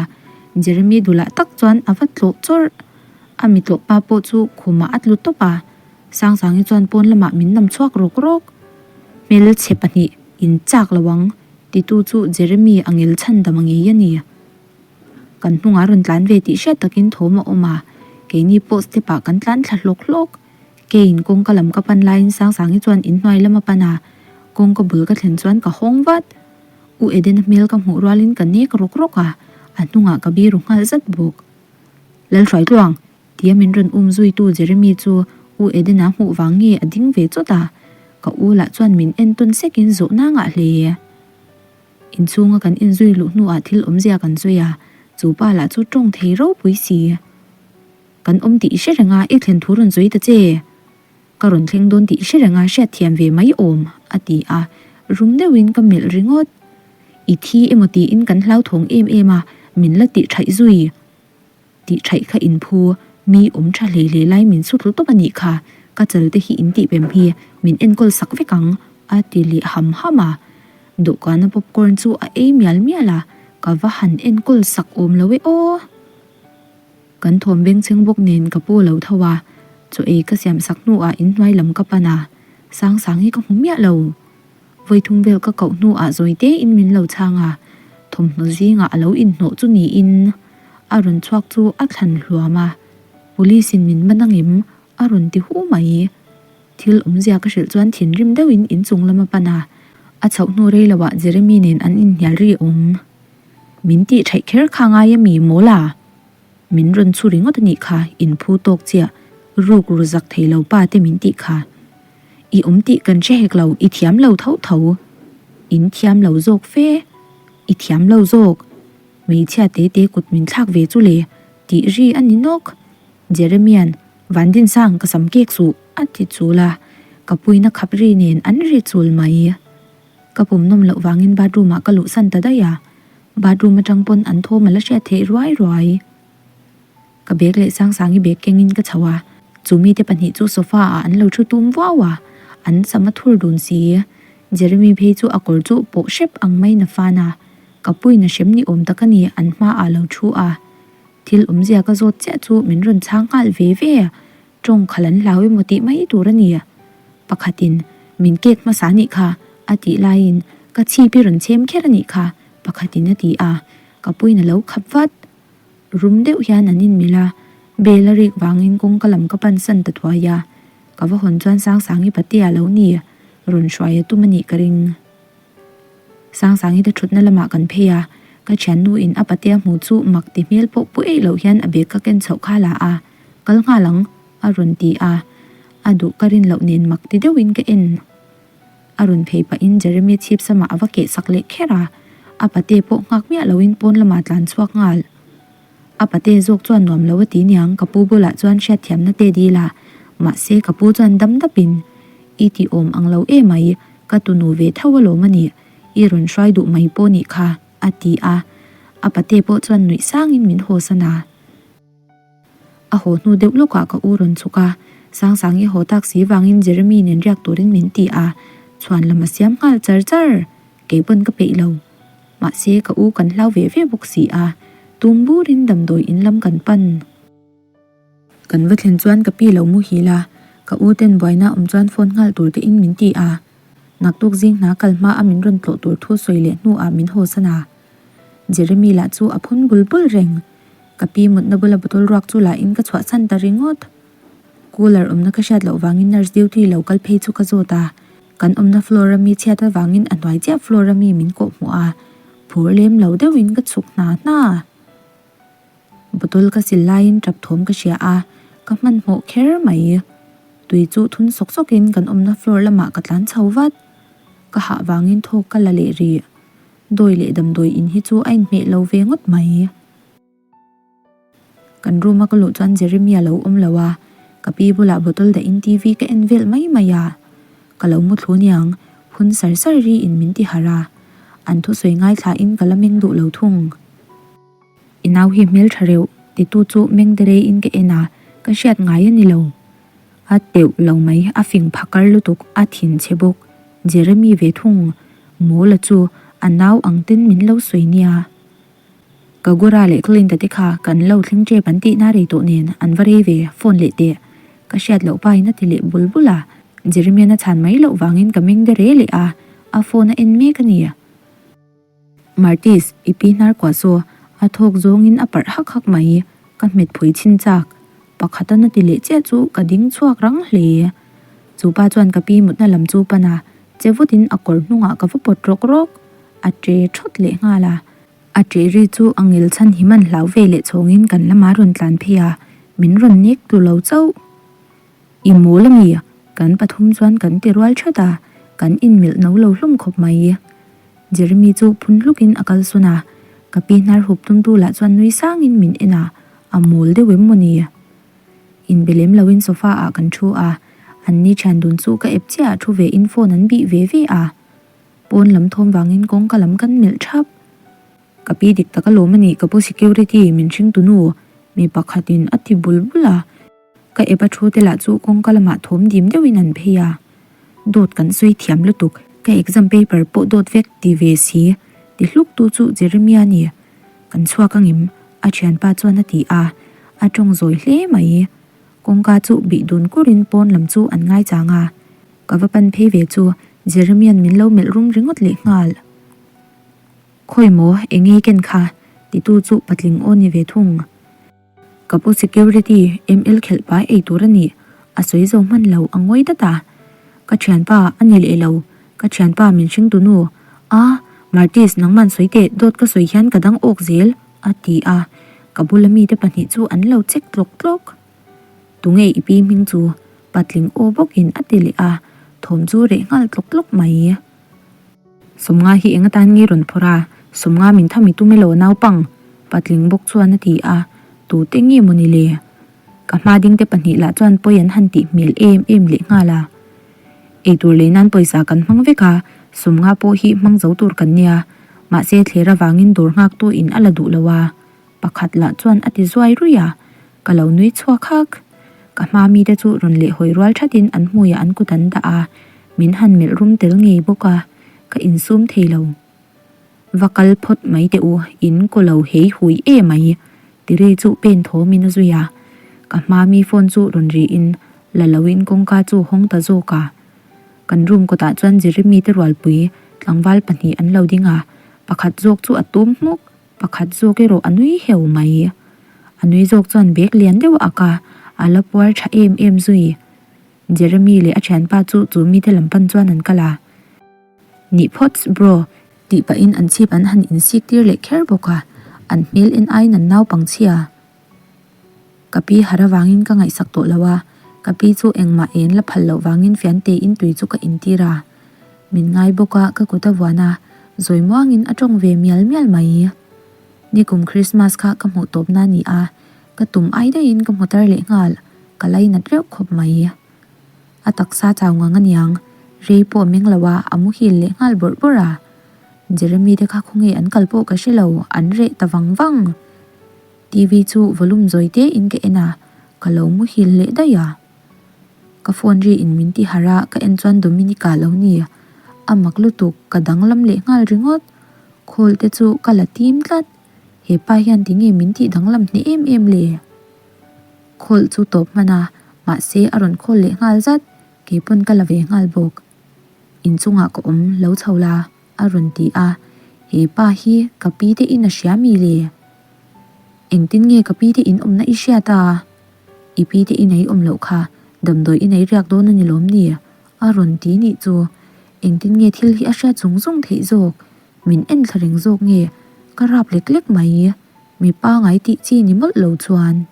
Jeremy dulah tak chuan a va tlawh chawrh. A mi tlawh pa pawh chu khumah a tlu tawp a, Sangsangi chuan pawn lamah min nam chhuak rawk rawk. Hmelchhe pahnih in chak lo ang, titu chu Jeremy a ngel chhan dam a ngei a ni. Kan hnungah rawn tlan ve tih hriat takin thawm a awm a, keini pawh step ah kan tlan thla hlawk hlawk. Keiin kawngka lam ka pan laiin Sangsangi chuan inhnuai lam a pan a, kawngka bul ka thlen chuan ka hawng vat. U Edena hmel ka hmuh rualin ka nek rawk rawk a, a hnungah ka biru nghal zat bawk. Lalhruaitluang! tia min rawn um zuitu Jeremy chu U Edena hmuh vang nge a ding ve chawt a, ka u lah chuan min entawn sekin zawhna ngah hle. Inchhunga kan inzui luh hnuah thil awmzia kan sawi a, chu pa lah chu tawng thei ropui si. Kan awm tih i hre reng a, i thlen thu rawn sawi ta che. Ka rawn thleng dawn tih i hre reng a, hriatthiam ve mai awm, a ti a, rum deuhin ka melh ringawt. I thi emaw tiin kan hlauthawng em em a, min la tih thaih zui. Tih thaih kha in phu, mi awm tha hlei hlei lai min su thlu tawp a nih kha, ka chal te hi in tih pem hi, min enkawl sak vek ang, a ti leh ham ham a. Dawhkana popcorn chu a ei mial mial a, ka va han enkawl sak awm lo e aw. Kan thawm bengchheng bawk nen ka pu lo tho a, chaw ei ka siam sak hnuah inhnuai lam ka pan a, Sangsang hi ka hmu miah lo. Vawithum vel ka koh hnuah zawi tein min lo chhang a, thawmhnaw zingah a lo inhnawh chu niin a rawn chhuak chu a thlan hluam a, Police in min man angem a rawn ti hu mai. Thil awmzia ka hrilh chuan thinrim deuhin inchung lam a pan a, a chhoh hnu rei loah Jeremy nen an inhnial ri awm. Min tih theih kher kha ngai ami mawl a? Min rawn chhu ringawt a nih kha, in phu tawk chiah, ruk ru zak thei lo pa te min tih kha. I awm tih kan hre hek lo, i thiam lo tho tho. In thiam lo zawk fe. I thiam lo zawk. Hmeichhia te te kut min thlak ve chu le, tih ri a ni nawk. Jeremia'n, Vandinsang ka sam kek suh, a ti chul a, ka puina khap ri nen an ri chul mai. Ka pum nawm loh vangin bathroom ah ka luhsan ta daih a, bathroom atang pawn an thawm a la hriat theih ruai ruai. Ka bag leh Sangsangi bag kengin ka chho a, chu mite pahnih chu sofa ah an lo thu tum vuau a, an sam a thur dun si. Jeremy phei chu a kawr chu pawh hrep ang maiin a fan a, ka puiin a hrem ni awm tak a ni an hmaah a lo thu a. Thil awmzia ka zawt chiah chu min rawn chhang nghal ve ve a, tawng khalh an hlau emaw tih mai tur a ni. Pakhatin, Min kek hmasa nih kha, a tih laiin, Ka chhip i rawn chhem kher a nih kha, pakhatin a ti a, ka puiin a lo khap vat. Rum deuh hian an inmilh a, bel a rik vangin kawngka lam ka pan san ta thuai a, ka va hawn chuan Sangsangi patea lo ni, rawn hruai a tum a nih ka ring. Sangsangi te thutna lamah kan phei a, ka thiannu in a patea hmuh chu mak ti hmel pawh pu eih loh hian a bag ka ken chhoh kha la a, kal nghal ang, a rawn ti a, a duh ka rin loh nen mak ti deuhin ka en. A rawn phei pahin Jeremy chhip samah a va keh sak leh kher a, a pate pawh nghak miah loin pawn lamah tlan chhuak nghal. A pate zawk chuan nuam lo a ti niang ka pu bulah chuan hriatthiamna te dil a, mahse ka pu chuan dam dapin, I ti awm ang lo emai, ka tunu ve tho alawm a nih, i rawn hruai duh mai pawh nih kha, a ti a, a pate pawh chuan nuih sangin min hawsan a. A haw hnu deuh lawkah ka u rawn chhuk a, Sangsangi haw tak si vangin Jeremy nen riak turin min ti a, chhuan lam a siam nghal char char, kei pawn ka peih lo. Mahse ka u kan hlau ve ve bawk si a, tum burin damdawi in lam kan pan. Kan va thlen chuan ka pi lo muhil a, ka u ten buaina awm chuan phone nghal tur te in min ti a, naktuk zing hna kal hma a min rawn tlawh tur thu sawi leh hnuah min haw san a. Jeremy lah chu a phun bul bul reng. Ka pi mutna bula bottle ruak chu la in ka chhuahsan ta ringawt. Cooler awmna ka hriat loh vangin nurse duty lo kal phei chu ka zawt a, kan awmna floor a mi chhiat avangin a hnuai chiah floor a mi min kawh hmuh a, phur lem lo deuhin ka chhuk hna hna. Bottle ka sil laiin tap thawm ka hria a, ka hmanhmawh kher mai. Tui chu thun sawk sawkin kan awmna floor lamah ka tlan chho vat. Ka hah vangin thawk ka la leh rih. Dawi leh damdawi in hi chu a inhmeh lo ve ngawt mai. Kan room a ka luh chuan Jeremy a lo awm lo a, ka pi bulah bottle dah in TV ka en vel mai mai a. Ka lo mu thlu niang, phun sar sar ri in min ti harh a. An thusawi ngaithla in ka la meng duh lo thung. I nau hi hmeltha reuh, titu chu meng derei in ka en a, ka hriat ngai a ni lo. A teuh lo mai, a fing phakar lutuk, a thin chhe bawk. Jeremy ve thung, Mawla chu a nau ang ten min lo sawi nia. Kagura leh Clint-a te kha kan lo thleng tep an tihna rei tawh nen an va rei ve, phone leh teh. Ka hriat loh pain a ti leh bul bul a, Jeremy-an a chhan mai loh vangin ka meng de re leh a, a phone a en mek a ni. Martis, i pi hnar kuah saw, a thawk zawngin a parh hak hak mai, ka hmet phui chhin chak. Pakhat a na ti leh chiah chu ka ding chhuak rang hle. Chu pa chuan ka pi mutna lam chu pan a, che vutin a kawr hnungah ka va pawt rawk rawk. A ṭe ṭhawt leh nghal a. A ṭe ri chu a ngil chhan hi man hlau ve leh chhawngin kan lamah rawn tlan phei a, min rawn nek tlu lo chauh. I mawl a mi? Kan pathum chuan kan ti rual that a, kan inmilh no lo hlawm khawp mai. Jeremy chu phun hlukin a kal sawn a, ka pi hnar hup tumtu lah chuan nui sangin min en a, a mawl deuh em maw ni? Inbe lem loin sofa ah kan thu a, an ni thian dun chu ka ep chiah ah thu ve in phone an bih ve ve a, pawn lam thawm vangin kawngka lam kan melh thap. Ka pi dik tak alawm a nih ka pu security min hring tunu mi pakhatin a ti bul bul a. Ka ep a thu te lah chu kawngka lamah thawm dim deuhin an phei a, dawt kan sawi thiam lutuk, ka exam paper pawh dawt vek ti ve si, ti hluk tu chu Jeremia a ni. Kan chhuak angem? A thianpa chuan a ti a, a tawng zawi hle mai. Kawngka chu bih dun kurin pawn lam chu an ngaichang a, ka va pan phei ve chu Jeremia'n min lo melh rum ringawt leh nghal. Khawi maw, eng ei ken kha? titu chu patling aw ni ve thung. Ka pu security ML khelh pai ei tur a nih, a sawi zo hman lo a ngawi dat a. Ka thianpa a ni leh lo, ka thianpa min hring tu nu. A, Martis nangman sawi teh dawt ka sawi hian ka dang awk zel, a ti a. Ka bula mite pahnih chu an lo check tlawk tlawk. Tunge i pi hming chu? Patling aw bawkin a ti leh a, thawm chu reh nghal tlawk tlawk mai. Sawmnga hi eng atan nge rawn phawrh a, Sawmnga min tham i tum elaw naupang? Patling bawk chuan a ti a, Tute nge maw ni le? Ka hma dingte pahnih lah chuan pawi an han tih hmel em em leh nghal a. Eitur lei nan pawisa kan hmang vek a, sumnga pawh hi hmang zo tur kan nia. Mahse thler avangin dawr nghaktu in a la duh lo a. Pakhat lah chuan a ti zuai ruih a, ka lo nui chhuak hak. Ka hma mite chu rawn leh hawi rual thatin an hmuiah an kut an dah a, min han melh rum tel ngei bawk a, ka insum thei lo. Va kal phawt mai teh u, in kaw lo hei hui e mai, tiri chu pen thawmin a zui a. Ka hma mi phone chu rawn riin la loin kawngka chu hawng ta zawk a. Kan room kawtah chuan Jeremy te rualpui tlangval pahnih an lo ding a, pakhat zawk chu a tum hmuk. Pakhat zawk erawh a nui heu mai. A nui zawk chuan bag lian deuh a ak a, a la puar tha em em zui. Jeremy leh a thianpa chu chu mite lam pan chuan an kal a. Nih phawts bro, tih pahin an chhip an han insik tir leh kher bawk a, an hmel en aiin an naupang chhia. Ka pi har avangin ka ngaihsak tawh lo a, ka pi chu engmah en la phal loh vangin fian tein tui chu ka intir a. Min ngai bawk a, ka kut a vuan a, zawi muangin a tawng ve mial mial mai. Nikum Christmas kha ka hmuh tawpna a ni a, ka tum ai daihin ka hmu tar leh nghal, ka lainat reuh khawp mai. A taksa chau ngang aniang, rei pawh a meng lo a, a muhil leh nghal bawrh bawrh a. Jeremy te kha khawnge an kal pawh ka hre lo, an reh ta vang vang. TV chu volume zawi te in ka en a, ka lo muhil leh daih a. Ka phone ri in min ti harh a, ka en chuan Dominica lo ni. A mak lutuk, ka danglam leh nghal ringawt. Call te chu ka la tim tlat. He pa hian tinge min tih danglam hneh em em le? Call chu tawp hman a, mahse a rawn call leh nghal zat, keipawn ka la ve nghal bawk. Inchungah ka awm lo chho la. A rawn ti a, He pa hi ka pi te in a hria mi le? Engtin nge ka pi te in awmna i hriat a? I pi te in ei awm loh kha damdawi in ei riak dawn a ni lawm ni? A rawn ti nih chu. Engtin nge thil hi a hriat zung zung theih zawk? Min en thla reng zawk nge? Ka rap lek lek mai. Mi pangai tih chi ni mawlh lo chuan.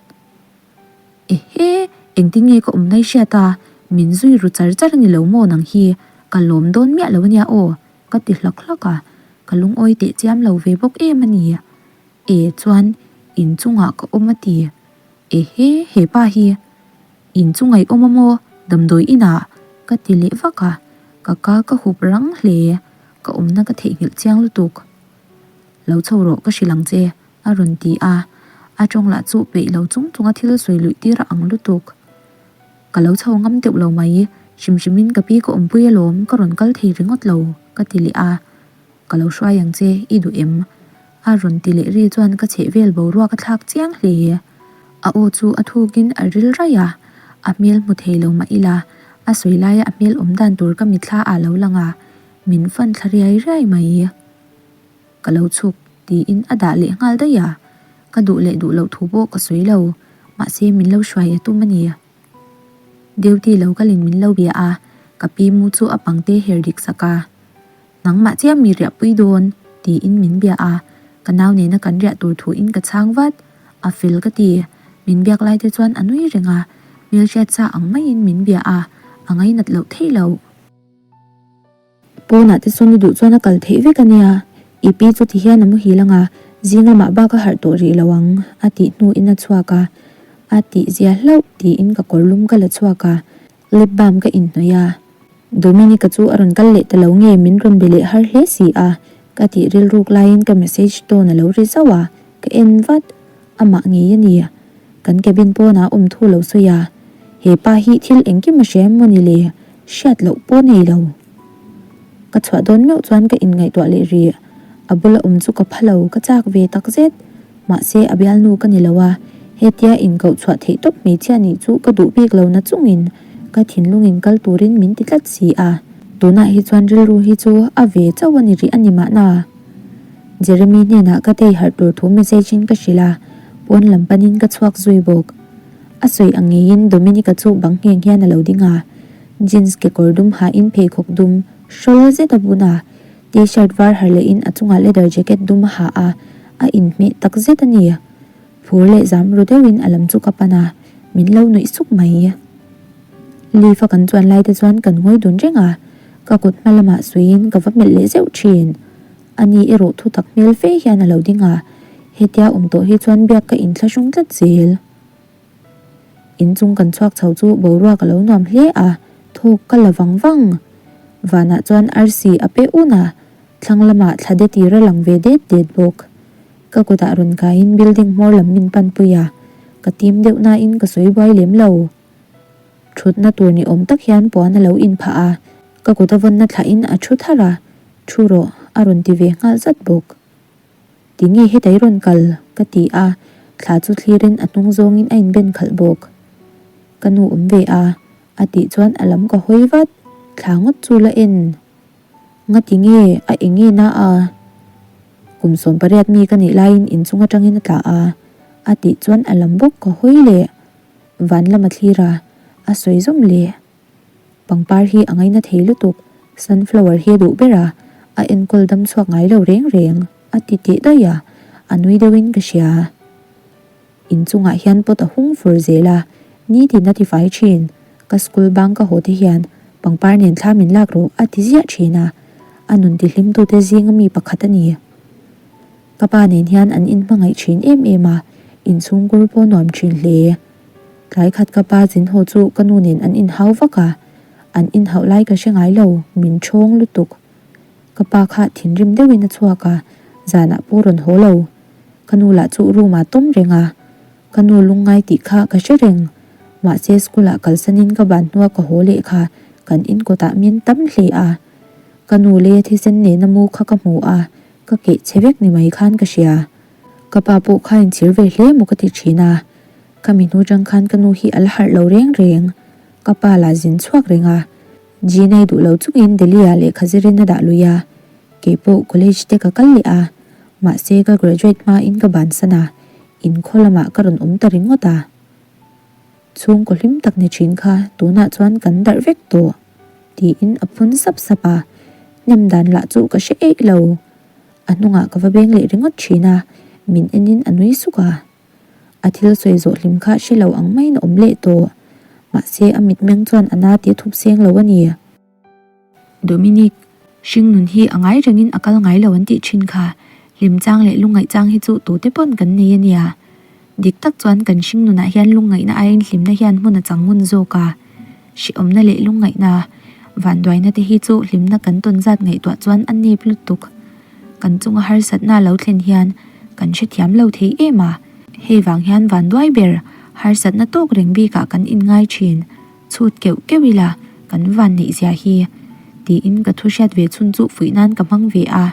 Ehe, engtin nge ka awmna i hriat a, min zui ru char char a ni lo maw nang hi, ka lawm dawn miah lo a nia aw, ka ti hlak hlak a, ka lungawi teh chiam lo ve bawk em a ni. E chuan inchungah ka awm a ti. Ehe, he pa hi inchunga i awm a maw, damdawi inah? ka ti leh vak a, ka ka ka hup rang hle, ka awmna ka theihnghilh chiang lutuk. Lo chho rawh ka hrilh ang che. A rawn ti a, a tawng lah chu peih lo chung chunga thil sawi luih tir a ang lutuk. Ka lo chho ngam deuh lo mai, hrim hrimin ka pi ka awmpui alawm, ka rawn kal thei ringawt lo, ka ti leh a. Ka lo hruai ang che, i duh em? A rawn ti leh ri chuan ka chheh vel boruak a thlak chiang hle. A aw chu a thukin a ril raih a, a hmel hmu thei lo mah ila, a sawi laia a hmel awm dan tur ka mitthla ah lo lang a, min fan thla riai riai mai. Ka lo chhuk, tiin a dah leh nghal daih a. Ka duh leh duh loh thu pawh ka sawi lo, mahse min lo hruai a tum a ni. Duty lo kalin min lo bia a, ka pi mu chu a pangte her dik sak a. Nangmah chiah mi riahpui dawn, tiin min bia a, ka nau nena kan riah tur thuin ka chhang vat. A fel ka ti, min biak lai te chuan a nui reng a, hmelhriat sa ang maiin min bia a, a ngainat loh theih loh. Pawnah te sawn i duh chuan a kal theih vek a nia, i pi chu ti hian a muhil anga zing lamah bak a harh tawh rih lo ang a tih hnuin a chhuak a, a tih zia hlauh tiin ka kawr lum ka la chhuak a, lip balm ka inhnawih a. Dominica chu a rawn kal leh ta lo nge min rawn be leh har hle si a, ka tih rilruk laiin ka message tone a lo ri zauh a, ka en vat. Amah ngei a ni. Kan cabin pawnah awm thu lo sawi a, he pa hi thil engkim a hria em maw ni le? Hriat loh pawh nei lo. Ka chhuah dawn meuh chuan ka inngaihtuah leh rih. A bula awm chu ka pha lo, ka chak ve tak zet. Mahse a bialnu ka ni lo a, hetia inkoh chhuah theih tawp hmeichhia nih chu ka duh bik lo na chungin ka thinlungin kal turin min ti tlat si a. Tunah hi chuan rilru hi chu a ve chauh a ni rih a ni mahna. Jeremy hnenah ka tei harh tur thu message in ka hrilh a, pawn lam panin ka chhuak zui bawk. A sawi ang ngeiin Dominica chu bang ngheng hian a lo ding a, jeans kekawr dum hain pheikhawk dum hrawl zet a bun a, t-shirt var harh lehin a chungah leather jacket dum a ha a, a inhmeh tak zet a ni. Phur leh zam ru deuhin a lam chu ka pan a, min lo nuih suk mai. Leaf a kan chuan lai te chuan kan ngawi dun reng a, ka kut hma lamah suiin ka va melh leh zeuh thin. Ani erawh thu tak hmel fe hian a lo ding a, hetia awm tawh hi chuan biak ka inthlahrung tlat zel. Inchung kan chhuak chho chu boruak a lo nuam hle a, thawk ka la vang vang. Vanah chuan arsi a pe un a, thlang lamah thla de tir a lang ve det det bawk. Ka kutah rawn kaiin building hmawr lam min panpui a, ka tim deuh nain ka sawi buai lem lo. Thutna tur ni awm tak hian puan a lo inphah a, ka kut a vawnna thlahin a thu thar a, thu rawh a rawn ti ve nghal zat bawk. Tinge hetah i rawn kal? ka ti a, thla chu thlirin a hnung zawngin a inben khalh bawk. Ka nu awm ve a, a tih chuan a lam ka hawi vat, thla ngawt chu la en. Ngati nge a eng nge na a? Kum 18 mi ka nih laiin inchung atangin a tla a, a tih chuan a lam bawk ka hawi leh. Van lam a thlir a, a sawi zawm leh. Pangpar hi a ngaina thei lutuk, sunflower hi a duh ber a, a enkawl dam chhuak ngai lo reng reng, a ti teh daih a, a nui deuhin ka hria. Inchungah hian pot a hung fur zel a, nitin a tifai thin, ka school bang ka haw te hian pangpar nen thla min lak rawh a ti ziah thin a, a nun tihlimtute zinga mi pakhat a ni. Ka pa nen hian an inhmangaih thin em em a, inchhungkur pawh nuam thin hle. Tlai khat ka pa zin haw chu ka nu nen an inhau vak a, an inhauh lai ka hre ngai lo, min ṭhawng lutuk. Ka pa kha thinrim deuhin a chhuak a, zanah pawh rawn haw lo. Ka nu lah chu room ah tawm reng a, ka nu lungngai tih kha ka hre reng. Mahse school ah kalsanin ka ban hnua ka haw leh kha kan inkawtah min tam hle a. Ka nu leia thisen nena mu kha ka hmu a, ka keh che vek ni mai khan ka hria. Ka pa pawh kha inchhir ve hle maw ka ti thin a. Ka mi hnu tang khan ka nu hi a la harh lo reng reng. Ka pa lah zin chhuak reng a. G'nei duh lo chungin Delhi ah lehkha zirin a dah lui a. Kei pawh college te ka kal leh a. Mahse ka graduate hma in ka bansan a. Inkhaw lamah ka rawn awm ta ringawt a. Chhungkaw hlim tak ni thin kha tunah chuan kan darh vek tawh tiin a phun sap sap a, hnem dan lah chu ka hre eih lo. A hnungah ka va beng leh ringawt thin a, min enin a nui suk a. A thil sawi zawh hlim kha hre lo ang maiin a awm leh tawh. Mahse a mitmeng chuan a na tih a thup seng lo a ni. Dominic, hringnun hi a ngai rengin a kal ngai lo an tih thin kha, hlim chang leh lungngaih chang hi chu tute pawn kan nei a nia. Dik tak chuan kan hringnunah hian lungngaihna aiin hlimna hian hmun a chang ngun zawk a. Hrehawmna leh lungngaihna, vanduaina te hi chu hlimna kan tawn zat ngaihtuah chuan a nep lutuk. Kan chunga harsatna lo thlen hian kan hrethiam lo thei em a, hei vang hian vanduai ber harsatna tawk reng bikah kan inngai thin. Chhut keuh keuh ila kan van neih zia hi tiin ka thu hriat ve chhun chu fuih nan ka hmang ve a,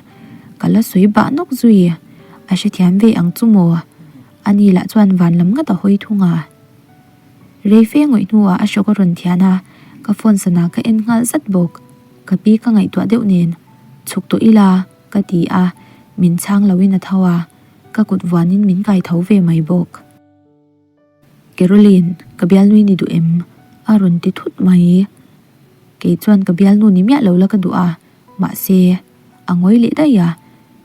ka la sawi bah nawk zui. A hrethiam ve ang chu maw? Ani lah chuan van lam ngat a hawi thung a. Rei fe ngawih hnuah a hrawk a rawn thian a, ka phone sana ka en nghal zat bawk. Ka pi ka ngaihtuah deuh nen, Chhuk tawh ila ka ti a, min chhang loin a tho a, ka kut vuanin min kai tho ve mai bawk. Caroline, ka bialnu i ni duh em? A rawn ti thut mai. Kei chuan ka bialnu ni miah lo la ka duh a, mahse, a ngawi leh daih a,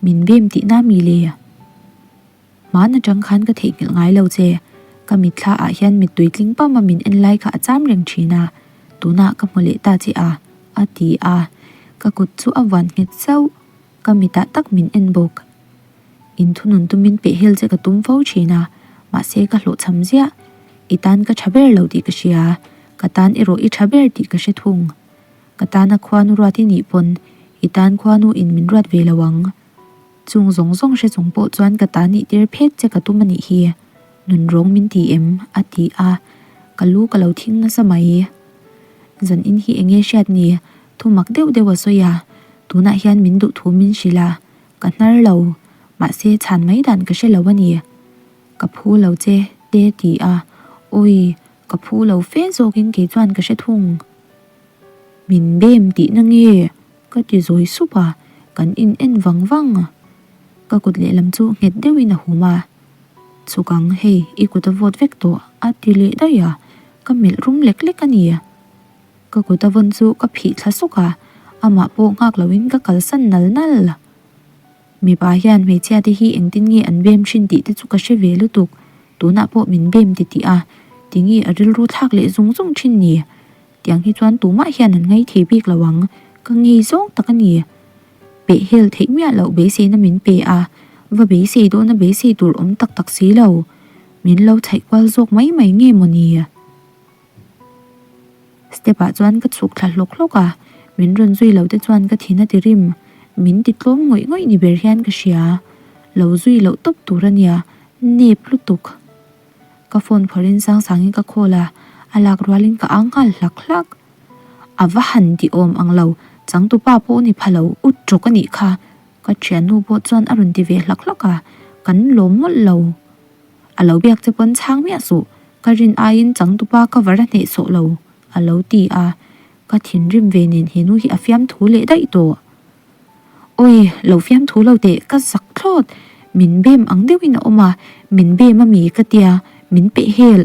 min bem tihna mi le? Hmaan atang khan ka theihnghilh ngai lo che, ka mitthla ah hian mittui tling pam a min en lai kha a cham reng thin a, tunah ka hmu leh ta che a, a ti a, ka kut chu a vuan nghet zauh, ka mitah tak min en bawk. Inthunun tumin pehhel che ka tum fo thin a, mahse ka hlawhchham ziah. I tan ka tha ber lo tih ka hria, ka tan erawh i tha ber tih ka hre thung. Ka tana khuanu ruat i nih pawn i tan khuanu in min ruat ve lo ang. Chung zawng zawng hre chung pawh chuan ka ta nih tir phet che ka tum a nih hi. Nun rawng min ti em? a ti a, ka lu ka lo thing nasa mai. Zan in hi enge hriat ni? Thu mak deuh deuh a sawi a, tunah hian min duh thu min hrilh a. Ka hnar lo, mahse chhan mai dan ka hre lo a ni. Ka phu lo che, te ti a, awi, ka phu lo fe zawkin kei chuan ka hre thung. Min bem tihna nge? Ka ti zawi sup a, kan in en vang vang. Ka kut lehlam chu nghet deuhin a hum a, Chhuk ang, hei, i kut a vawt vek tawh, a ti leh daih a, ka melh rum lek lek a ni. Ka kut a vawn chu ka phih thla sawk a, amah pawh nghak loin ka kalsan nal nal. Mipa hian hmeichhia te hi engtin nge an bem thin tih te chu ka hre ve lutuk, tunah pawh min bem ti tih a, tinge a rilru thlak leh zung zung thin ni? Tiang hi chuan tumah hian an ngai thei bik lo ang, ka ngei zawng tak a ni. Pehhel theih miah loh beiseina min pe a, va beisei dawna beisei tur awm tak tak si lo, min lo chhaih kual zawk mai mai nge maw ni? Step ah chuan ka chhuk thla hlawk hlawk a, min rawn zui lo te chuan ka thin a ti rim, min ti tlawm ngawih ngawih ni ber hian ka hria. Lo zui loh tawp tur a nia, nep lutuk. Ka phone phawrhin Sangsangin ka call a, a lak rualin ka ang nghal hlak hlak. A va han ti awm ang lo, changtupa pawh ni pha lo, u tawk a nih kha, ka thiannu pawh chuan a rawn ti ve hlak hlak a, kan lawm mawlh lo. A lo biak che pawn chhang miah suh, ka rin aiin changtupa ka var a hneh sawh lo, a lo ti a, ka thinrim ve nen he nu hi a fiamthu leh daih tawh. Awi, lo fiamthu lo teh, ka zak thlawt, min bem ang deuhin a awm a, min bem a mi ka tia, min peh hel,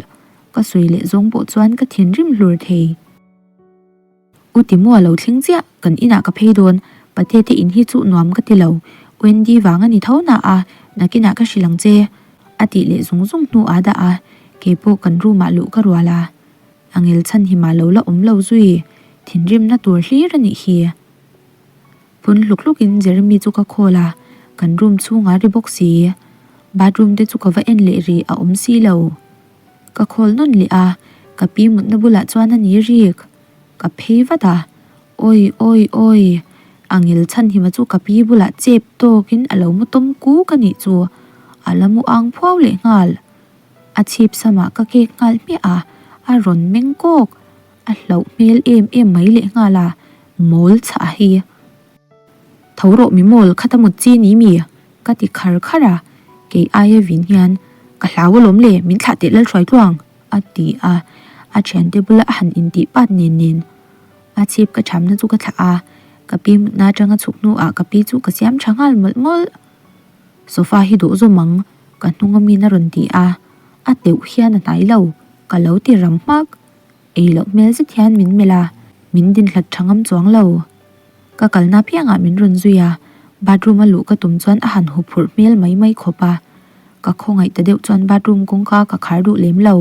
ka sawi leh zawng pawh chuan ka thinrim hlur thei. U Timua lo thleng chiah, kan inah ka phei dawn, Pate te in hi chu nuam ka ti lo, Wendy vang a ni tho na a, nakinah ka hrilh ang che, a tih leh zung zung hnu aa dah a, keipawh kan room ah luh ka rual a, a ngel chhan hi mah lo la awm lo zui, thinrimna tur hlir a nih hi. Phun hluk hluk in Jeremy chu ka call a, kan room chhung a ri bawk si. Bathroom te chu ka va en leh rih a awm si lo. Ka call nawn leh a, ka pi mutna bulah chuan a ni rik. Ka phei vat a, awi awi awi, a ngil chhan hima chu ka pi bulah chep tawk in a lo mu tawm kuk a nih chu, a la mu ang phuau leh nghal. A chhip samah ka kek nghal hmiah a, a rawn meng kawk. A hlauh hmel em em mai leh nghal a, mawl chhah hi. Tho rawh mi mawl khat a mut chi ni mi? Ka ti khar khar a, kei aia vin hian, Ka hlau alawm le, min thlah teh Lalhruai tluang, a ti a, a thiante bula a han intih pat nen nen. A chhip ka thamna chu ka thlah a, ka pi mutna atanga chhuk hnuah ka pi chu ka siam tha nghal mawlh mawlh. Sofa hi duh zawm ang, ka hnung a min a rawn ti a, a teuh hian a hnai lo, ka lo ti ram hmak. Ei loh hmel zet hian min melh a, min din hlat tha ngam chuang lo. Ka kalna piangah min rawn zui a, bathroom a luh ka tum chuan a han huphurh hmel mai mai khawp a. Ka khawngaih ta deuh chuan bathroom kawngka ka khar duh lem lo.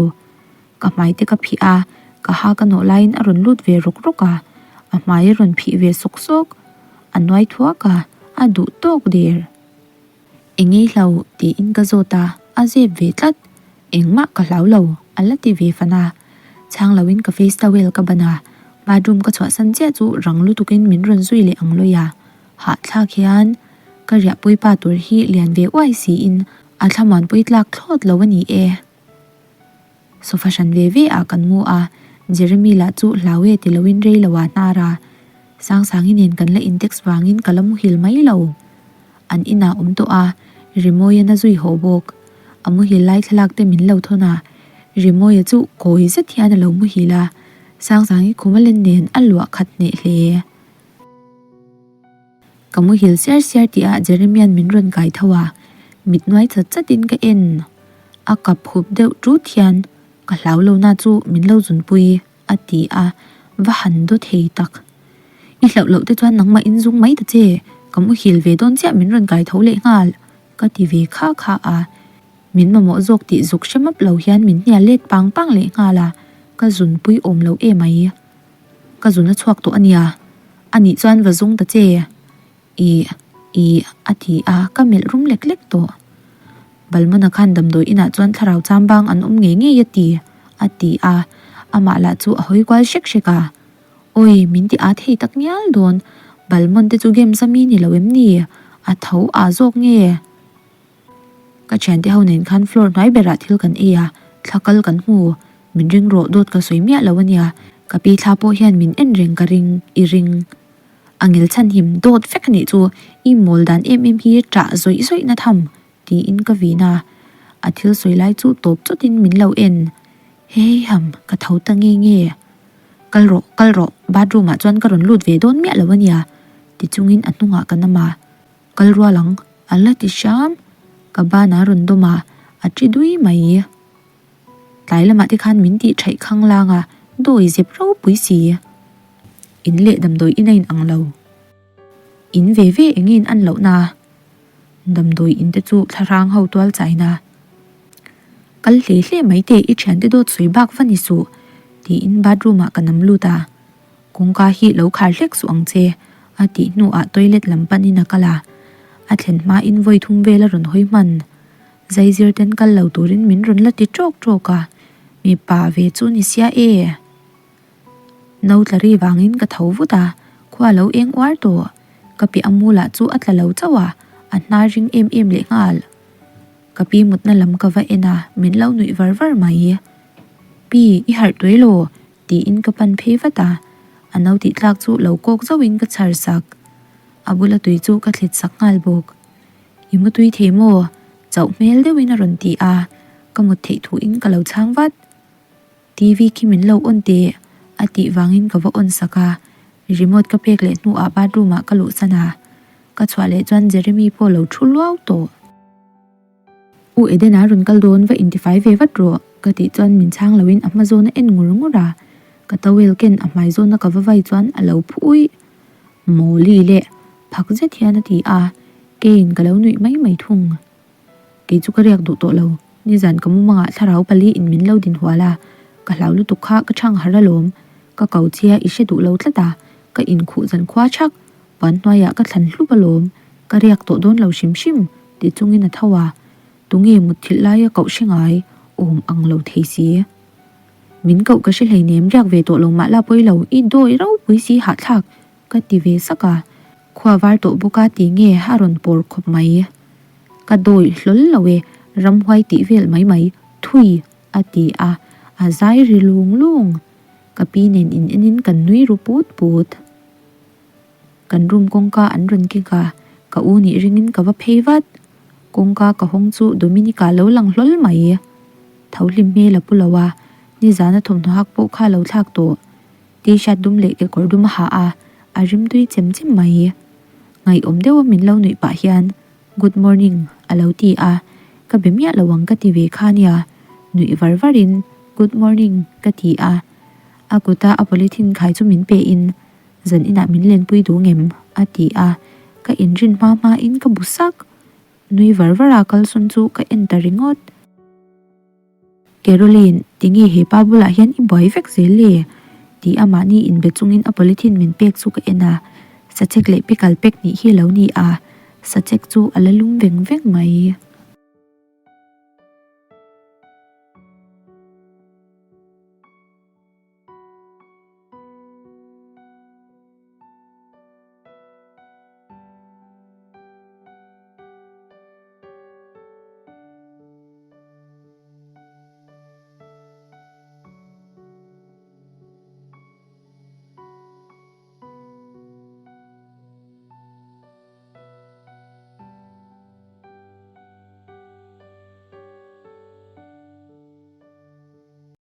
Ka hmai te ka phih a, ka ha ka nawh laiin a rawn lut ve rawk rawk a, a hmai a rawn phih ve sawk sawk. A nuai thuak a, a duh tawk der. Engei hlau? tiin ka zawt a, a zep ve tlat. Engmah ka hlau lo, a la ti ve fan a. Chhang loin ka face towel ka ban a, bathroom ka chhuahsan chiah chu rang lutukin min rawn zui leh ang lawi a. Hahthlak hian ka riahpui pa tur hi lian ve uai siin a thlamuanpui tlak thlawt lo a ni e. Sofa hran ve ve ah kan mu a, Jeremy lah chu hlau e ti loin rei lo ah hnar a. Sangsangi nen kan la in text vangin ka la muhil mai lo. An inah awm tawh a, Rimawia na zui haw bawk. A muhil lai thlalak te min lo thawn a, Rimawia chu kawi zet hian a lo muhil a, Sangsangi khum a len nen a luah khat hneh hle. Ka muhil siar siar tih ah Jeremian min rawn kai tho a, mit nuai chat chat in ka en. A kap hup deuh tut hian ka hlau lo na chu min lo zunpui. A ti a, va han daw thei tak. I hlauh loh te chuan nangmah in zung mai ta che, ka muhil ve dawn chiah min rawn kai tho leh nghal, ka ti ve kha kha a. Min mamawh zawk tih zuk hre map lo hian min hnial let pang pang leh nghal a, ka zunpui awm lo em mai. Ka zun a chhuak tawh a nia, anih chuan va zung ta che. Ih, ih, a ti a, ka melh rum lek lek tawh. Balmuna khan damdawi inah chuan thlarau chambang an awm ngei ngei a ti, a ti a, amah lah chu a hawi kual hrek hrek a. Awi, min ti aa thei tak ngial dawn, Balmon te chu games a mi ni lo em ni? A tho aa zawk nge? Ka thiante ho nen khan floor hnuai berah thil kan ei a, thla kal kan hmu. Min ring rawh dawt ka sawi miah lo a nia, ka pi thla pawh hian min en reng ka ring, i ring. A ngil chhan him dawt vek a nih chu, i mawl dan em em hi ṭah zawih zawih na tham, tiin ka vin a. A thil sawi lai chu tawp chawtin min lo en. Heiham, ka tho ta nge nge. Kal rawh, kal rawh, bathroom ah chuan ka rawn lut ve dawn miah lo a nia, ti chungin a hnungah ka nam a. Kal rual ang, a la ti hram. Ka banah a rawn dawm a, a ṭi dui mai. Tlai lamah te khan min tih ṭhaih khang lang a, dawi zep ropui si. In leh damdawi in a in ang lo. In ve ve eng in an loh na. Damdawi in te chu thlarang ho tual chaina. Kal hle hle mai teh i thiante dawt sawi bak va ni suh, tiin bathroom ah ka nam lut a. Kawngka hi lo khar hlek suh ang che, a tih hnuah toilet lam panin a kal a. A thlen hmain vawi thum vel a rawn hawi hman. Zaizir ten kal lo turin min rawn la ti tawk tawk a, mipa ve chu ni sia e. No tla ri vangin ka tho vut a, khua lo eng uar tawh. Ka piah a mu lah chu a tla lo chauh a, a hnar ring em em lehnghal. Ka pi mutna lam ka va en a, min lo nuih var var mai. Pi, i harh tuai law? tiin ka pan phei vat a, a no tih tlak chu lo kawk zauhin ka chhar sak. A bula tui chu ka thlit sak nghal bawk. I mu tui thei maw? Chauh hmel deuhin a rawn ti a, ka mut theih thuin ka lo chhang vat. TV khi min lo on teh a tih vangin ka va on sak a, remote ka pek leh hnuah bathroom ah ka luhsan a, ka chhuah leh chuan Jeremy pawh lo thu luau tawh. U Edena rawn kal dawn va intifai ve vat rawh ka tih chuan min chhang loin a hma zawn a en ngur ngur a, ka towel ken a hmai zawna ka va vai chuan a lo phu uih. Mawli leh phak zet hian a ti a, keiin ka lo nuih mai mai thung. Kei chu ka riak duh tawh lo, nizan ka mumangah thlarau pali in min lo din hual a, ka hlau lutuk kha ka chhang har alawm, ka kau chia i hre duh lo tlat a, ka inkhuh zan khua chhak, puan hnuaiah ka thlan hlup alawm, ka riak tawh dawn lo hrim hrim ti chungin a tho a, tunge mutthilh laia koh hre ngai awm ang lo thei si. Min koh ka hre hleinem riak ve tawh lo mah la pawi lo, i dawi ropui si hahthlak Ka ti ve sak a, khua var tawh bawk a ti nge a rawn pawr khawp mai. Ka dawi hlawl lo e, ramhuai tih vel mai mai, thui a ti a, a zai ri lung lung. Ka pi nen in enin kan nui ru put put. Kan room kawngka an rawn kik a, ka u nih ringin ka va phei vat. Kawngka ka hawng chu Dominica lo lang hlawl mai. Tho hlim hmel a pu lo a, nizana thawmhnaw hak pawh kha lo thlak tawh. T-shirt dum leh kekawr dum a ha a, a rimtui chem chem mai. Ngaihawm deuha min lo nuih pah hian Good morning a lo ti a, ka be miah lo ang ka ti ve kha nia. Nuih var varin Good morning ka ti a, a kuta a polythene khai chu min pe in zan inah min lenpui duh ngem a ti a, ka inrin hma hmain ka bu sak. Nui var var a kalsawn chu ka en ta ringawt. Caroline, tinge he pa bulah hian i buai vek zel le? Tih a mahni inbe chungin a polythene min pek chu ka en a, sachek leh pickle pack nih hi a lo ni a, sachek chu a la lum veng veng mai.